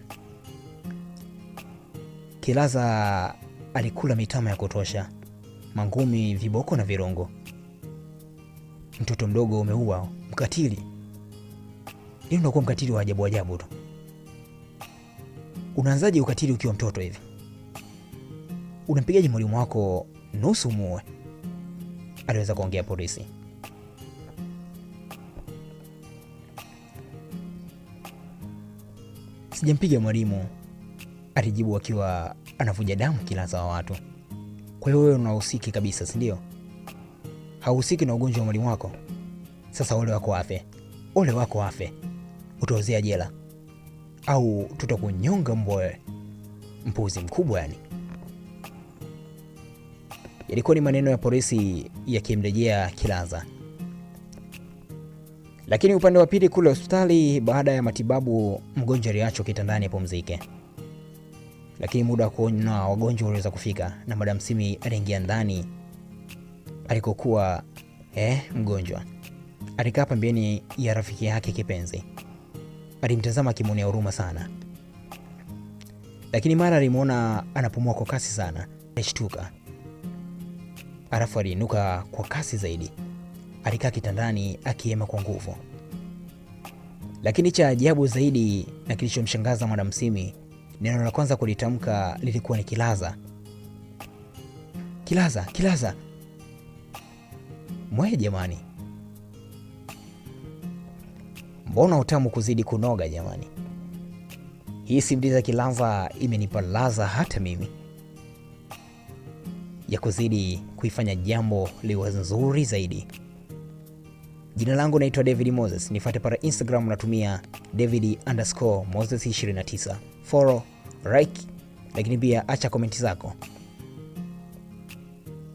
Kilaza alikula mitama ya kutosha, mangumi, viboko na virungu. Mtoto mdogo umeua, mkatili! Yaani unakuwa mkatili wa ajabu ajabu tu. Unaanzaje ukatili ukiwa mtoto hivi? Unampigaje mwalimu wako nusu muue? Aliweza kuongea polisi. Sijampiga mwalimu, alijibu akiwa anavuja damu Kilaza wa watu. Kwa hiyo wewe unahusiki kabisa, si ndio? Hauhusiki na ugonjwa wa mwalimu wako? Sasa ole wako afe, ole wako afe, utaozea jela au tutakunyonga mbwa wewe, mpuzi mkubwa yani. Yalikuwa ni maneno ya polisi yakimrejea Kilaza. Lakini upande wa pili kule hospitali, baada ya matibabu, mgonjwa aliachwa kitandani apumzike. Lakini muda wa kuona wagonjwa uliweza kufika na Madam Simi aliingia ndani alikokuwa mgonjwa. Alikaa pembeni ya rafiki yake kipenzi. Alimtazama akimwonea huruma sana, lakini mara alimuona anapumua kwa kasi sana, alishtuka. Alafu aliinuka kwa kasi zaidi. Alikaa kitandani akihema kwa nguvu. Lakini cha ajabu zaidi na kilichomshangaza Madam Simi, neno la kwanza kulitamka lilikuwa ni Kilaza. Kilaza, Kilaza. Mwe jamani, mbona utamu kuzidi kunoga jamani. Hii simulizi ya Kilaza imenipa laza hata mimi ya kuzidi kuifanya jambo liwe nzuri zaidi. Jina langu naitwa David Moses. Nifuate pale Instagram natumia David_Moses29. Follow, like, lakini pia acha komenti zako.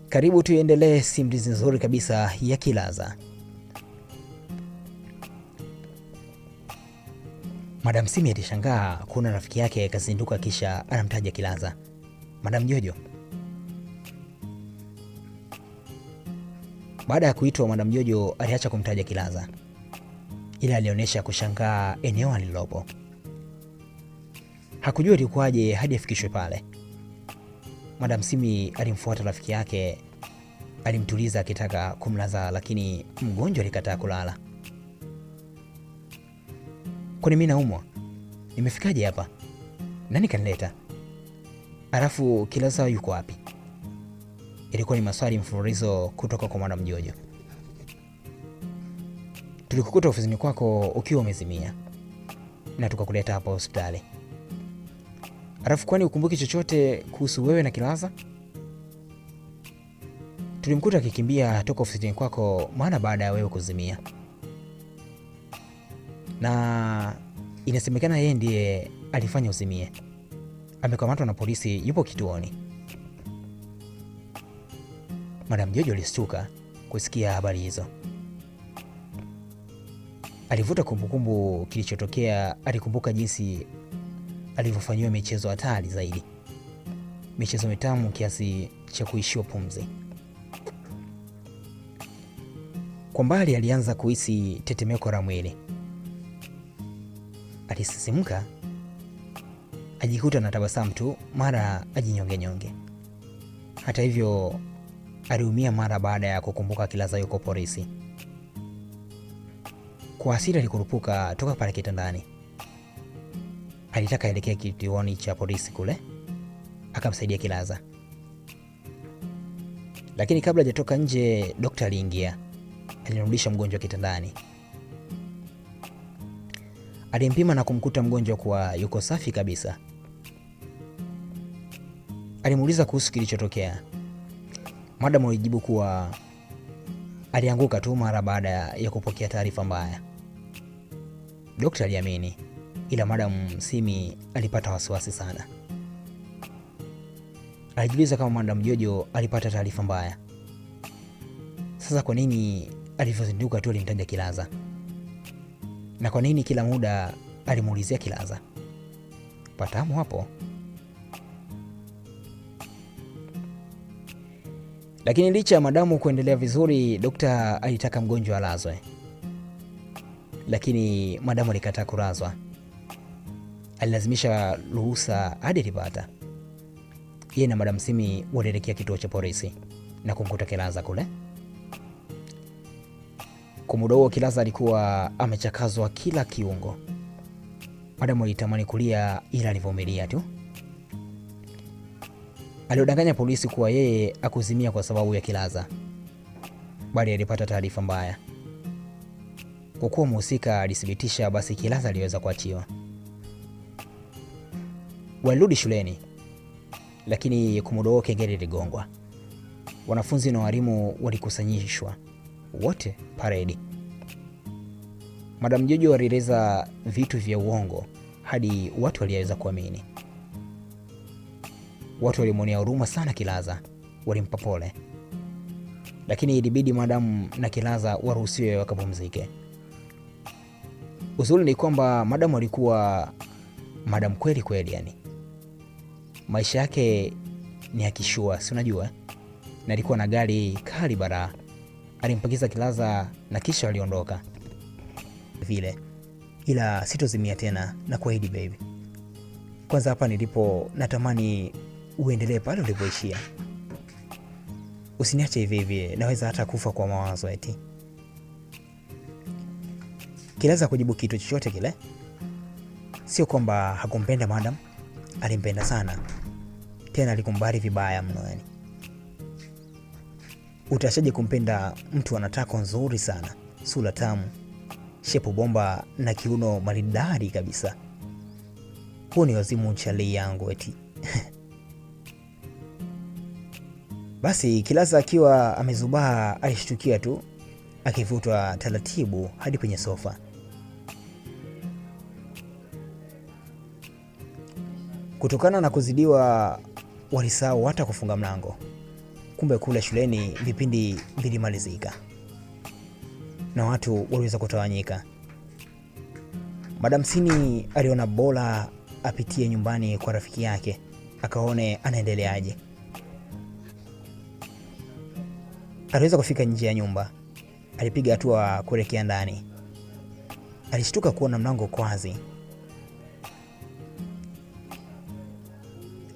Karibu tuendelee simulizi nzuri kabisa ya Kilaza. Madam Simi alishangaa kuona rafiki yake kazinduka kisha anamtaja Kilaza. Madam Jojo. Baada ya kuitwa Madam Jojo aliacha kumtaja Kilaza, ila alionyesha kushangaa eneo alilopo. Hakujua ilikuwaje hadi afikishwe pale. Madam Simi alimfuata rafiki yake, alimtuliza akitaka kumlaza, lakini mgonjwa alikataa kulala. Kwani mimi naumwa? Nimefikaje hapa? Nani kanileta? Alafu Kilaza yuko wapi? Ilikuwa ni maswali mfululizo kutoka kwa Madam Jojo. Tulikukuta ofisini kwako ukiwa umezimia na tukakuleta hapa hospitali. Alafu kwani ukumbuki chochote kuhusu wewe na Kilaza? Tulimkuta akikimbia toka ofisini kwako maana baada ya wewe kuzimia, na inasemekana yeye ndiye alifanya uzimie. Amekamatwa na polisi, yupo kituoni. Madam Jojo alishtuka kusikia habari hizo. Alivuta kumbukumbu kilichotokea. Alikumbuka jinsi alivyofanyiwa michezo hatari zaidi. Michezo mitamu kiasi cha kuishiwa pumzi. Kwa mbali alianza kuhisi tetemeko la mwili. Alisisimka, ajikuta na tabasamu tu, mara ajinyonge nyonge. Hata hivyo aliumia mara baada ya kukumbuka Kilaza yuko polisi. Kwa hasira alikurupuka toka pale kitandani. Alitaka elekea kituoni cha polisi kule akamsaidia Kilaza, lakini kabla hajatoka nje, dokta aliingia. Alimrudisha mgonjwa kitandani. Alimpima na kumkuta mgonjwa kuwa yuko safi kabisa. Alimuuliza kuhusu kilichotokea. Madam alijibu kuwa alianguka tu mara baada ya kupokea taarifa mbaya. Dokta aliamini, ila Madam Simi alipata wasiwasi sana. Alijiuliza kama Madam Jojo alipata taarifa mbaya. Sasa kwa nini alivyozinduka tu alimtaja Kilaza? Na kwa nini kila muda alimuulizia Kilaza? Patamu hapo. Lakini licha ya madamu kuendelea vizuri, dokta alitaka mgonjwa alazwe, lakini madamu alikataa kulazwa. Alilazimisha ruhusa hadi alipata. Yeye na Madamu Simi walielekea kituo cha polisi na kumkuta Kilaza kule. Kwa muda huo Kilaza alikuwa amechakazwa kila kiungo. Madamu alitamani kulia, ila alivumilia tu. Aliodanganya polisi kuwa yeye akuzimia kwa sababu ya Kilaza, bali alipata taarifa mbaya. Kwa kuwa mhusika alithibitisha, basi Kilaza aliweza kuachiwa. Walirudi shuleni, lakini kwa muda huo kengele iligongwa. Wanafunzi na walimu walikusanyishwa wote paredi. Madam Jojo alieleza vitu vya uongo hadi watu waliweza kuamini. Watu walimwonea huruma sana Kilaza, walimpa pole, lakini ilibidi madamu na Kilaza waruhusiwe wakapumzike. Uzuri ni kwamba madamu alikuwa madamu kweli kweli, yani maisha yake ni ya kishua, si unajua, na alikuwa na gari kali bara. Alimpakiza Kilaza na kisha aliondoka vile, ila sitozimia tena na kuahidi baby. Kwanza hapa nilipo natamani uendelee pale ulipoishia, usiniache hivi hivi, naweza hata kufa kwa mawazo eti. Kilaza kujibu kitu chochote kile. Sio kwamba hakumpenda madam, alimpenda sana, tena alikumbali vibaya mno. Yani utashaje kumpenda mtu ana tako nzuri sana, sura tamu, shepu bomba na kiuno maridadi kabisa? Huu ni wazimu chalii yangu eti. Basi Kilaza akiwa amezubaa alishtukia tu akivutwa taratibu hadi kwenye sofa. Kutokana na kuzidiwa, walisahau hata kufunga mlango. Kumbe kule shuleni vipindi vilimalizika na watu waliweza kutawanyika. Madam Sini aliona bora apitie nyumbani kwa rafiki yake akaone anaendeleaje. Aliweza kufika nje ya nyumba, alipiga hatua kuelekea ndani. Alishtuka kuona mlango uko wazi,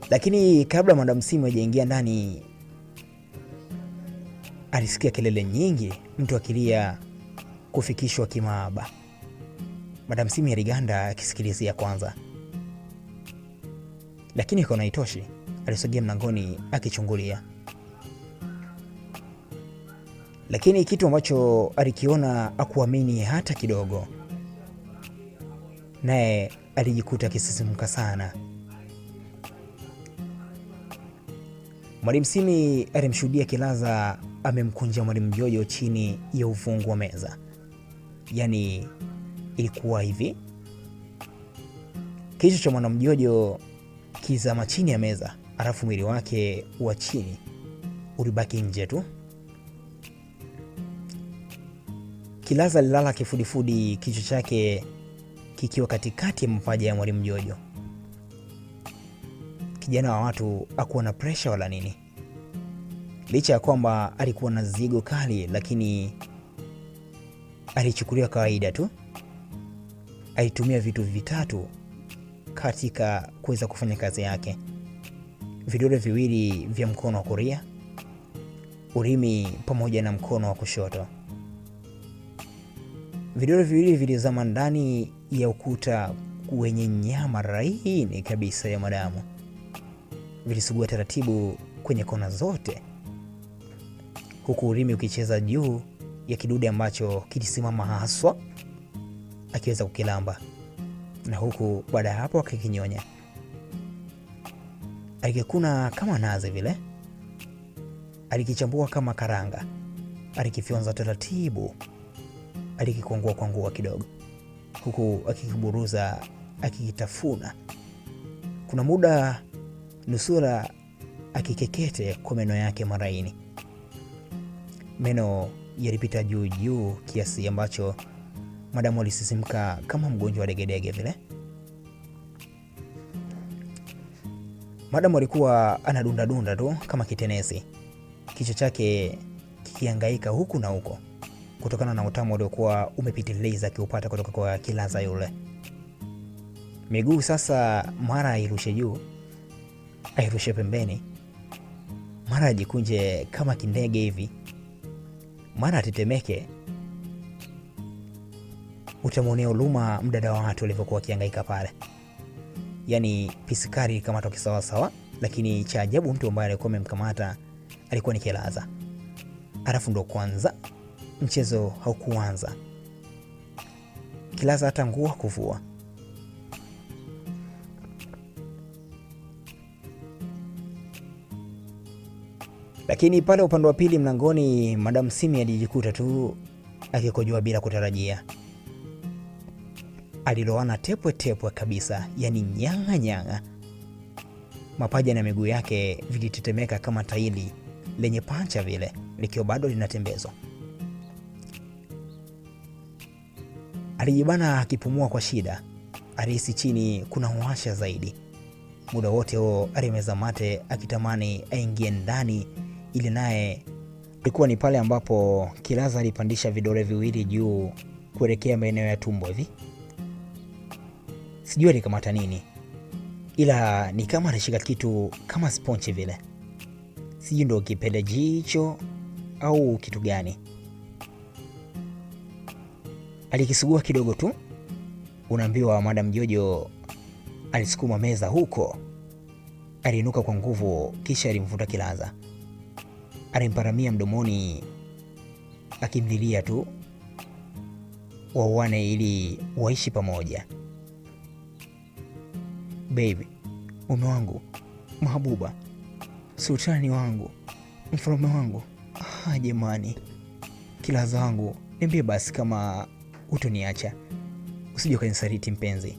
lakini kabla Madam Simi hajaingia ndani, alisikia kelele nyingi, mtu akilia kufikishwa kimaaba. Madam Simi aliganda akisikilizia kwanza, lakini ikaona haitoshi. Alisogea mlangoni akichungulia, lakini kitu ambacho alikiona akuamini hata kidogo, naye alijikuta akisisimka sana. Mwalimu Simi alimshuhudia Kilaza amemkunja Mwalimu Jojo chini ya uvungu wa meza. Yaani ilikuwa hivi, kichwa cha Mwalimu Jojo kizama chini ya meza, alafu mwili wake wa chini ulibaki nje tu. Kilaza alilala kifudifudi, kichwa chake kikiwa katikati ya mapaja ya Mwalimu Jojo. Kijana wa watu hakuwa na presha wala nini. Licha ya kwamba alikuwa na zigo kali, lakini alichukulia kawaida tu. Alitumia vitu vitatu katika kuweza kufanya kazi yake: vidole viwili vya mkono wa kulia, ulimi pamoja na mkono wa kushoto. Vidole viwili vilizama ndani ya ukuta wenye nyama laini kabisa ya madamu, vilisugua taratibu kwenye kona zote, huku ulimi ukicheza juu ya kidude ambacho kilisimama haswa, akiweza kukilamba na huku baada ya hapo akikinyonya. Alikikuna kama nazi vile, alikichambua kama karanga, alikifyonza taratibu, alikikwangua kwangua kidogo, huku akikiburuza, akikitafuna. Kuna muda nusura akikekete kwa meno yake maraini. Meno yalipita juu juu kiasi ambacho madamu alisisimka kama mgonjwa wa degedege vile. Madamu alikuwa anadundadunda tu kama kitenesi, kichwa chake kikihangaika huku na huko kutokana na utamu uliokuwa umepitiliza akiupata kutoka kwa Kilaza yule. Miguu sasa mara airushe juu, airushe pembeni, mara ajikunje kama kindege hivi, mara atetemeke. Utamwonea huruma mdada wa watu walivyokuwa wakihangaika pale. Yaani pisikari kama toki sawa sawa, lakini cha ajabu mtu ambaye alikuwa amemkamata alikuwa ni Kilaza. Alafu ndo kwanza mchezo haukuanza, Kilaza hata nguo kuvua. Lakini pale upande wa pili mlangoni, Madam Simi alijikuta tu akikojoa bila kutarajia. Aliloana tepwe tepwe kabisa, yani nyang'a nyang'a. Mapaja na miguu yake vilitetemeka kama taili lenye pancha vile, likiwa bado linatembezwa. Alijibana akipumua kwa shida. Alihisi chini kuna uwasha zaidi. Muda wote huo alimeza mate akitamani aingie ndani ili naye. Ilikuwa ni pale ambapo Kilaza alipandisha vidole viwili juu kuelekea maeneo ya tumbo hivi. Sijui alikamata nini, ila ni kama alishika kitu kama sponchi vile, sijui ndo kipele jicho au kitu gani. Alikisugua kidogo tu, unaambiwa Madam Jojo alisukuma meza huko. Aliinuka kwa nguvu, kisha alimvuta Kilaza, alimparamia mdomoni akimlilia tu wauane ili waishi pamoja. Baby, mume wangu, mahabuba, sultani wangu, mfalme wangu. Ah, jamani, Kilaza wangu, niambie basi kama hutoniacha, usije ukanisaliti mpenzi.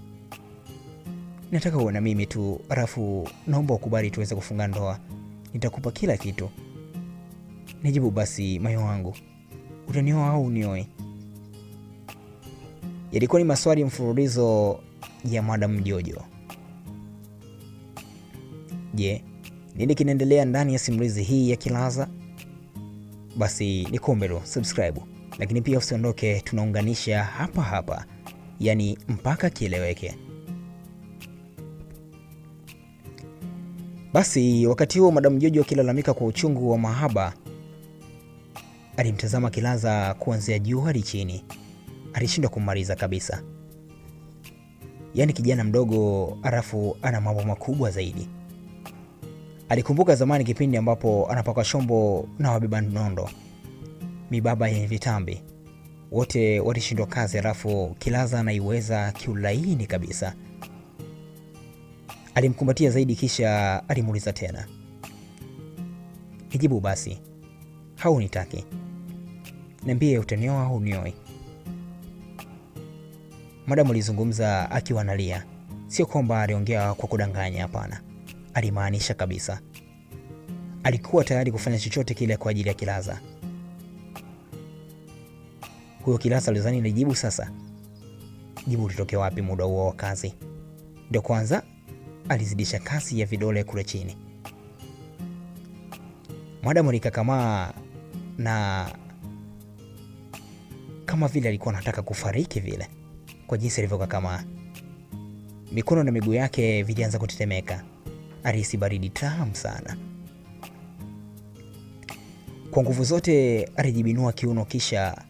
Nataka uwe na mimi tu, alafu naomba ukubali tuweze kufunga ndoa. Nitakupa kila kitu. Nijibu basi moyo wangu, utanioa au unioe? Yalikuwa ni maswali mfululizo ya Madam Jojo. Je, nini kinaendelea ndani ya simulizi hii ya Kilaza? Basi nikuombe tu subscribe, lakini pia usiondoke, tunaunganisha hapa hapa, yani mpaka kieleweke. Basi wakati huo Madam Jojo akilalamika kwa uchungu wa mahaba, alimtazama Kilaza kuanzia juu hadi chini. Alishindwa kumaliza kabisa. Yaani kijana mdogo alafu ana mambo makubwa zaidi. Alikumbuka zamani kipindi ambapo anapaka shombo na wabeba nondo, mibaba yenye vitambi, wote walishindwa kazi, alafu Kilaza anaiweza kiulaini kabisa. Alimkumbatia zaidi, kisha alimuuliza tena, nijibu basi, haunitaki? Niambie, utanioa au unioi? Madamu alizungumza akiwa analia. Sio kwamba aliongea kwa kudanganya, hapana, alimaanisha kabisa. Alikuwa tayari kufanya chochote kile kwa ajili ya Kilaza. Huyo Kilaza alizani nijibu sasa. Jibu litoke wapi muda huo wa kazi? Ndio kwanza Alizidisha kasi ya vidole kule chini. Madamu alikakamaa na kama vile alikuwa anataka kufariki vile, kwa jinsi alivyokakamaa. Mikono na miguu yake vilianza kutetemeka. Alihisi baridi tamu sana. Kwa nguvu zote alijibinua kiuno, kisha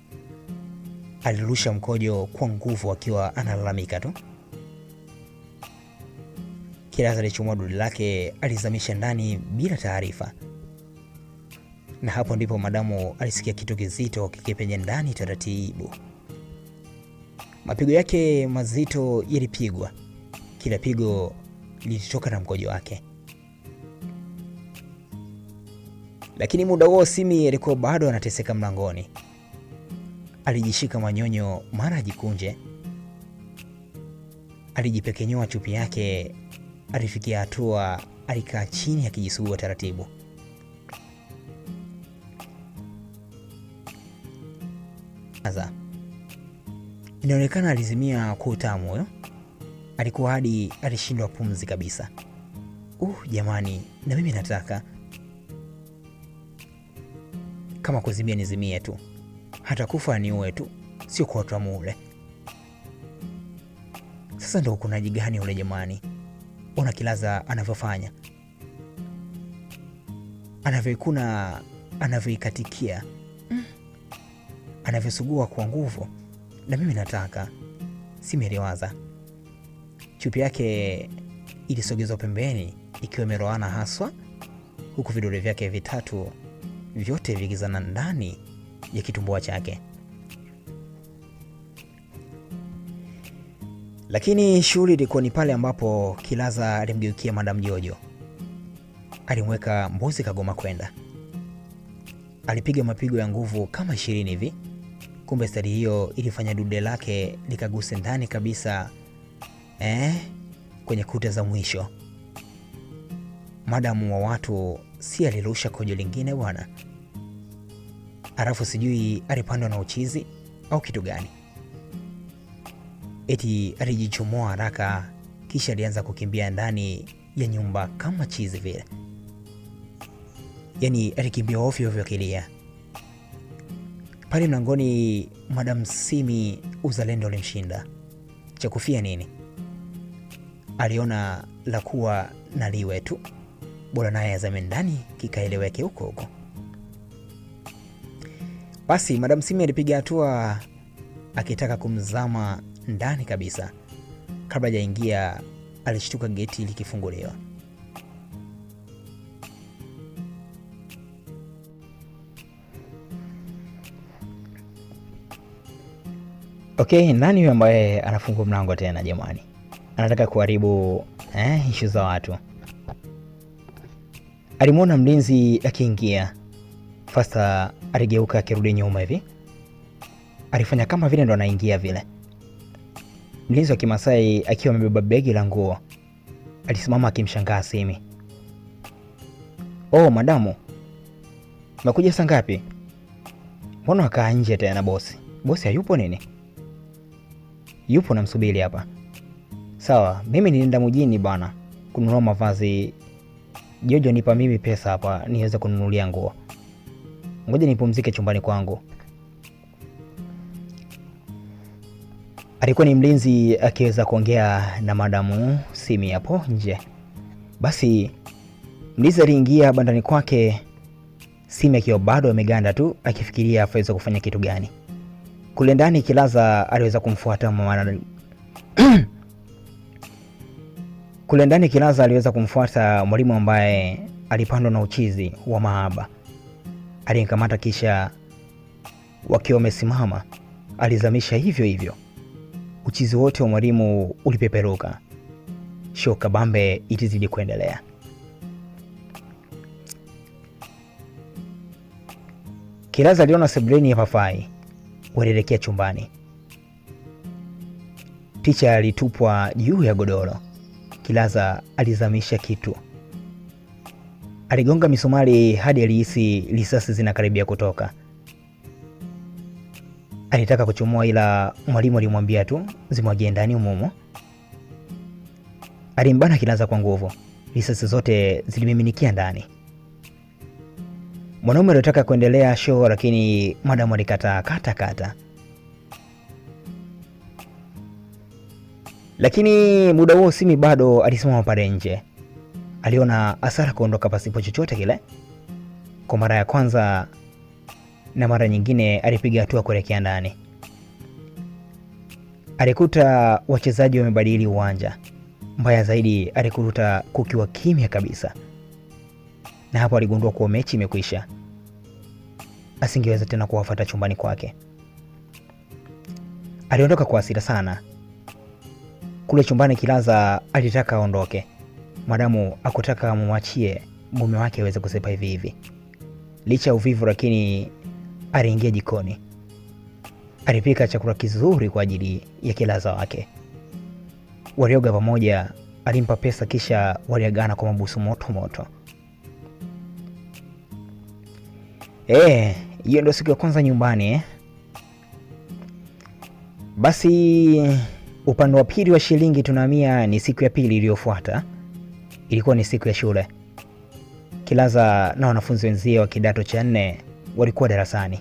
alirusha mkojo kwa nguvu akiwa analalamika tu. Kilaza alichomoa dude lake, alizamisha ndani bila taarifa, na hapo ndipo madamu alisikia kitu kizito kikipenya ndani taratibu. Mapigo yake mazito yalipigwa, kila pigo lilitoka na mkojo wake. Lakini muda huo Simi alikuwa bado anateseka mlangoni. Alijishika manyonyo mara ajikunje, alijipekenyoa chupi yake. Alifikia hatua alikaa chini akijisugua taratibu. Sasa inaonekana alizimia kwa utamu huyo, alikuwa hadi alishindwa pumzi kabisa. Jamani, na mimi nataka kama kuzimia nizimie tu, hata kufa niue tu, sio kwa utamu ule. Sasa ndo ukunaji gani ule jamani? Ona Kilaza anavyofanya, anavyoikuna, anavyoikatikia, anavyosugua kwa nguvu, na mimi nataka. Simi aliwaza. Chupi yake ilisogezwa pembeni ikiwa imeroana haswa, huku vidole vyake vitatu vyote vikizana ndani ya kitumbua chake. Lakini shughuli ilikuwa ni pale ambapo Kilaza alimgeukia Madam Jojo. Alimweka mbuzi kagoma kwenda. Alipiga mapigo ya nguvu kama 20 hivi. Kumbe stari hiyo ilifanya dude lake likaguse ndani kabisa, kwenye kuta za mwisho. Madamu wa watu si alirusha kojo lingine bwana. Alafu sijui alipandwa na uchizi au kitu gani. Eti alijichomoa haraka kisha alianza kukimbia ndani ya nyumba kama chizi vile. Yaani alikimbia ovyo ovyo akilia. Pale mlangoni Madam Simi uzalendo ulimshinda. Cha kufia nini? Aliona la kuwa na liwe tu, bora naye azame ndani kikaeleweke huko huko. Basi Madam Simi alipiga hatua akitaka kumzama ndani kabisa. Kabla hajaingia alishtuka geti likifunguliwa. Okay, nani huyo ambaye anafungua mlango tena jamani? Anataka kuharibu ishu za watu. Alimwona mlinzi akiingia. Fasta aligeuka akirudi nyuma hivi. Alifanya kama vile ndo anaingia vile. Mlinzi wa Kimasai akiwa amebeba begi la nguo alisimama akimshangaa Simi. Oh, madamu, umekuja saa ngapi? Mbona wakaa nje tena bosi? Bosi hayupo nini? Yupo, namsubiri hapa. Sawa, mimi nilienda mjini bwana kununua mavazi. Jojo nipa mimi pesa hapa niweze kununulia nguo. Ngoja nipumzike chumbani kwangu. Alikuwa ni mlinzi akiweza kuongea na Madamu Simi hapo nje. Basi mlinzi aliingia bandani kwake, Simi akiwa bado ameganda tu akifikiria afaweza kufanya kitu gani. Kule ndani Kilaza aliweza kumfuata mwana Kule ndani Kilaza aliweza kumfuata mwalimu ambaye alipandwa na uchizi wa mahaba. Alimkamata kisha wakiwa wamesimama alizamisha hivyo hivyo. Uchizi wote wa mwalimu ulipeperuka. Show kabambe ilizidi kuendelea. Kilaza aliona sebuleni hapafai, walielekea chumbani. Ticha alitupwa juu ya godoro. Kilaza alizamisha kitu. Aligonga misumari hadi alihisi risasi zinakaribia kutoka. Alitaka kuchomoa ila mwalimu alimwambia tu zimwagie ndani umumo. Alimbana Kilaza kwa nguvu, risasi zote zilimiminikia ndani. Mwanaume alitaka kuendelea show, lakini madamu alikataa kata kata. Lakini muda huo Simi bado alisimama pale nje. Aliona hasara kuondoka pasipo chochote kile. Kwa mara ya kwanza na mara nyingine alipiga hatua kuelekea ndani. Alikuta wachezaji wamebadili uwanja. Mbaya zaidi, alikuta kukiwa kimya kabisa, na hapo aligundua kuwa mechi imekwisha. Asingeweza tena kuwafuata chumbani kwake. Aliondoka kwa hasira sana. Kule chumbani Kilaza alitaka aondoke, madamu akutaka amwachie mume wake aweze kusepa hivi hivi. Licha ya uvivu, lakini aliingia jikoni, alipika chakula kizuri kwa ajili ya Kilaza wake. Walioga pamoja, alimpa pesa, kisha waliagana kwa mabusu moto moto. Hiyo ndio siku ya kwanza nyumbani eh? Basi upande wa pili wa shilingi tunahamia ni siku ya pili iliyofuata. Ilikuwa ni siku ya shule. Kilaza na wanafunzi wenzie wa kidato cha nne walikuwa darasani.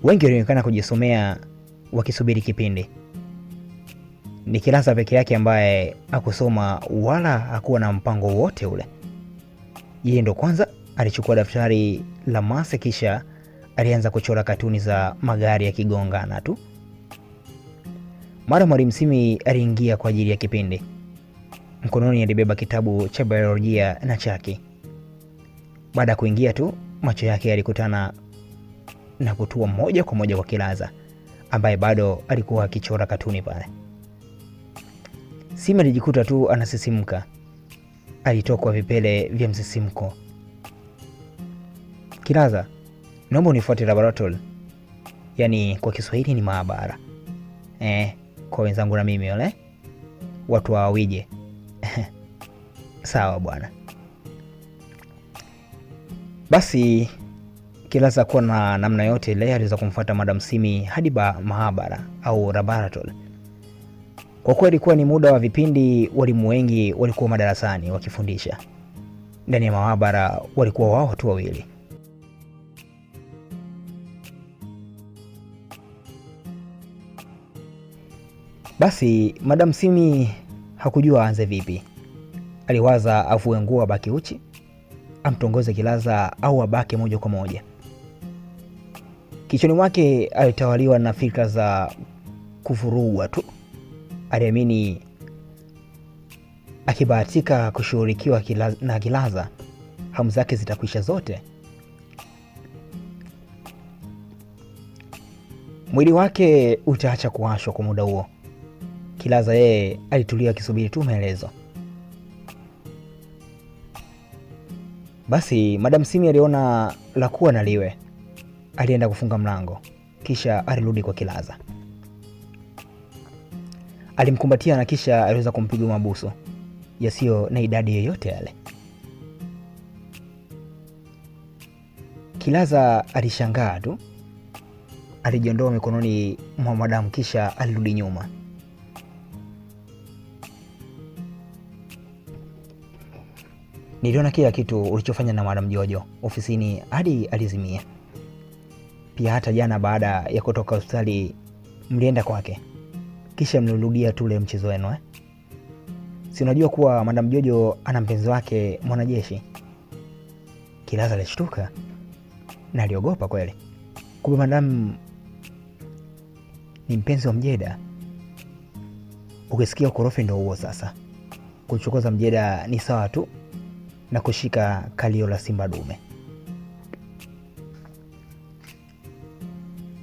Wengi walionekana kujisomea wakisubiri kipindi. Ni Kilaza peke yake ambaye hakusoma wala hakuwa na mpango wote ule. Yeye ndo kwanza alichukua daftari la mase kisha alianza kuchora katuni za magari yakigongana tu. Mara mwalimu Simi aliingia kwa ajili ya kipindi. Mkononi alibeba kitabu cha biolojia na chaki. Baada ya kuingia tu, macho yake yalikutana na kutua moja kwa moja kwa Kilaza ambaye bado alikuwa akichora katuni pale. Simi alijikuta tu anasisimka. Alitokwa vipele vya msisimko. Kilaza, naomba unifuate laboratory. Yaani kwa Kiswahili ni maabara. Kwa wenzangu na mimi wale watu wawije. Sawa bwana. Basi Kilaza kuwa na namna yote ile aliweza kumfuata Madam Simi hadi maabara au laboratory. Kwa kuwa ilikuwa ni muda wa vipindi, walimu wengi walikuwa madarasani wakifundisha. Ndani ya maabara walikuwa wao tu wawili. Basi Madam Simi hakujua aanze vipi. Aliwaza afue nguo abaki uchi, amtongoze Kilaza au abake moja kwa moja. Kichwani mwake alitawaliwa na fikra za kuvurugwa tu. Aliamini akibahatika kushughulikiwa na Kilaza, hamu zake zitakwisha zote. Mwili wake utaacha kuwashwa kwa muda huo. Kilaza yeye alitulia akisubiri tu maelezo. Basi Madam Simi aliona la kuwa na liwe. Alienda kufunga mlango, kisha alirudi kwa Kilaza. Alimkumbatia na kisha aliweza kumpiga mabusu yasiyo na idadi yoyote yale. Kilaza alishangaa tu. Alijiondoa mikononi mwa madamu kisha alirudi nyuma. Niliona kila kitu ulichofanya na Madam Jojo ofisini hadi alizimia. Pia hata jana baada ya kutoka hospitali mlienda kwake, kisha mlirudia tule mchezo wenu eh? Si unajua kuwa Madam Jojo ana mpenzi wake mwanajeshi? Kilaza alishtuka na aliogopa kweli. Kumbe Madam ni mpenzi wa Mjeda. Ukisikia ukorofi ndio huo sasa. Kuchokoza Mjeda ni sawa tu na kushika kalio la simba dume.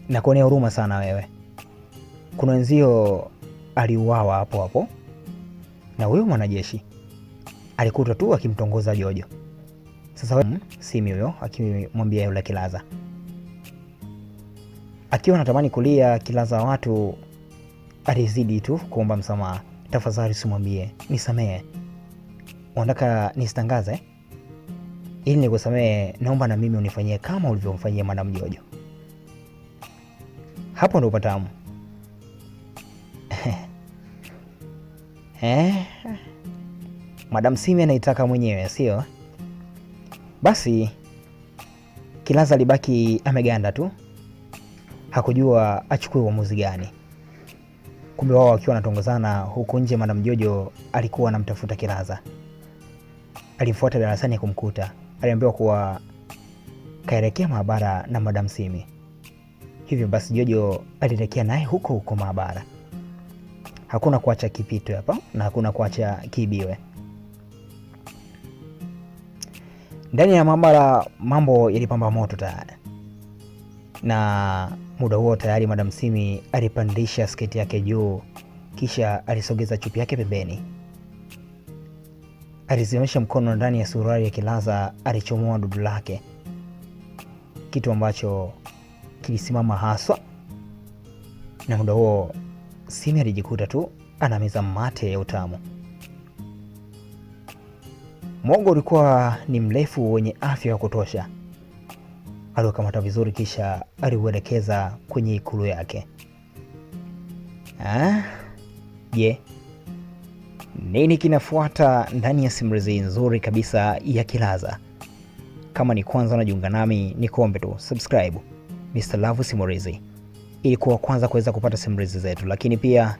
Na kuonea huruma sana wewe. Kuna wenzio aliuawa hapo hapo na huyo mwanajeshi alikutwa tu akimtongoza Jojo. Sasa wewe, Simi huyo akimwambia yule Kilaza, akiwa anatamani kulia, Kilaza watu alizidi tu kuomba msamaha. Tafadhali usimwambie, nisamehe. Unataka nisitangaze ili nikusamehe? Naomba na mimi unifanyie kama ulivyomfanyia Madam Jojo. Hapo ndo patamu. Madam Simi anaitaka mwenyewe, sio? Basi Kilaza alibaki ameganda tu, hakujua achukue uamuzi gani. Kumbe wao wakiwa wanatongozana huku nje, Madam Jojo alikuwa anamtafuta Kilaza. Alimfuata darasani kumkuta, aliambiwa kuwa kaelekea maabara na Madam Simi. Hivyo basi Jojo alielekea naye huko huko maabara. Hakuna kuacha kipitwe hapa na hakuna kuacha kiibiwe. Ndani ya maabara mambo yalipamba moto tayari, na muda huo tayari Madam Simi alipandisha sketi yake juu, kisha alisogeza chupi yake pembeni. Alizamisha mkono ndani ya suruali ya Kilaza, alichomoa dudu lake, kitu ambacho kilisimama haswa. Na muda huo Simi alijikuta tu anameza mate ya utamu. Mwogo ulikuwa ni mrefu wenye afya ya kutosha. Aliukamata vizuri kisha aliuelekeza kwenye ikulu yake. Je, nini kinafuata ndani ya simulizi nzuri kabisa ya Kilaza? Kama ni kwanza unajiunga nami, ni kuombe tu subscribe Mr. Love Simulizi ili kuwa kwanza kuweza kupata simulizi zetu. Lakini pia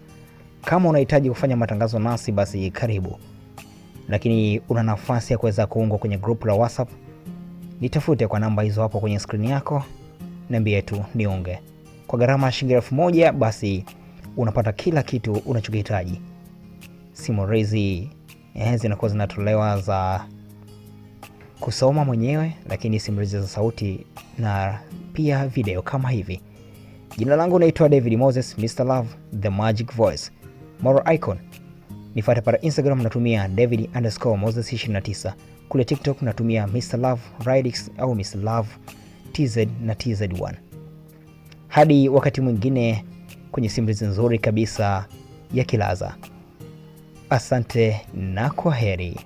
kama unahitaji kufanya matangazo nasi, basi karibu. Lakini una nafasi ya kuweza kuungwa kwenye group la WhatsApp, nitafute kwa namba hizo hapo kwenye screen yako, niambie tu niunge. Kwa gharama ya shilingi 1000 basi unapata kila kitu unachokihitaji. Simulizi zinakuwa zinatolewa za kusoma mwenyewe, lakini simulizi za sauti na pia video kama hivi. Jina langu naitwa David Moses, Mr. Love, The Magic Voice, Moral Icon. Nifuate pale Instagram natumia David_Moses29. Kule TikTok natumia Mr. Love Ridix au Mr. Love TZ na TZ1. Hadi wakati mwingine kwenye simulizi nzuri kabisa ya Kilaza. Asante na kwaheri.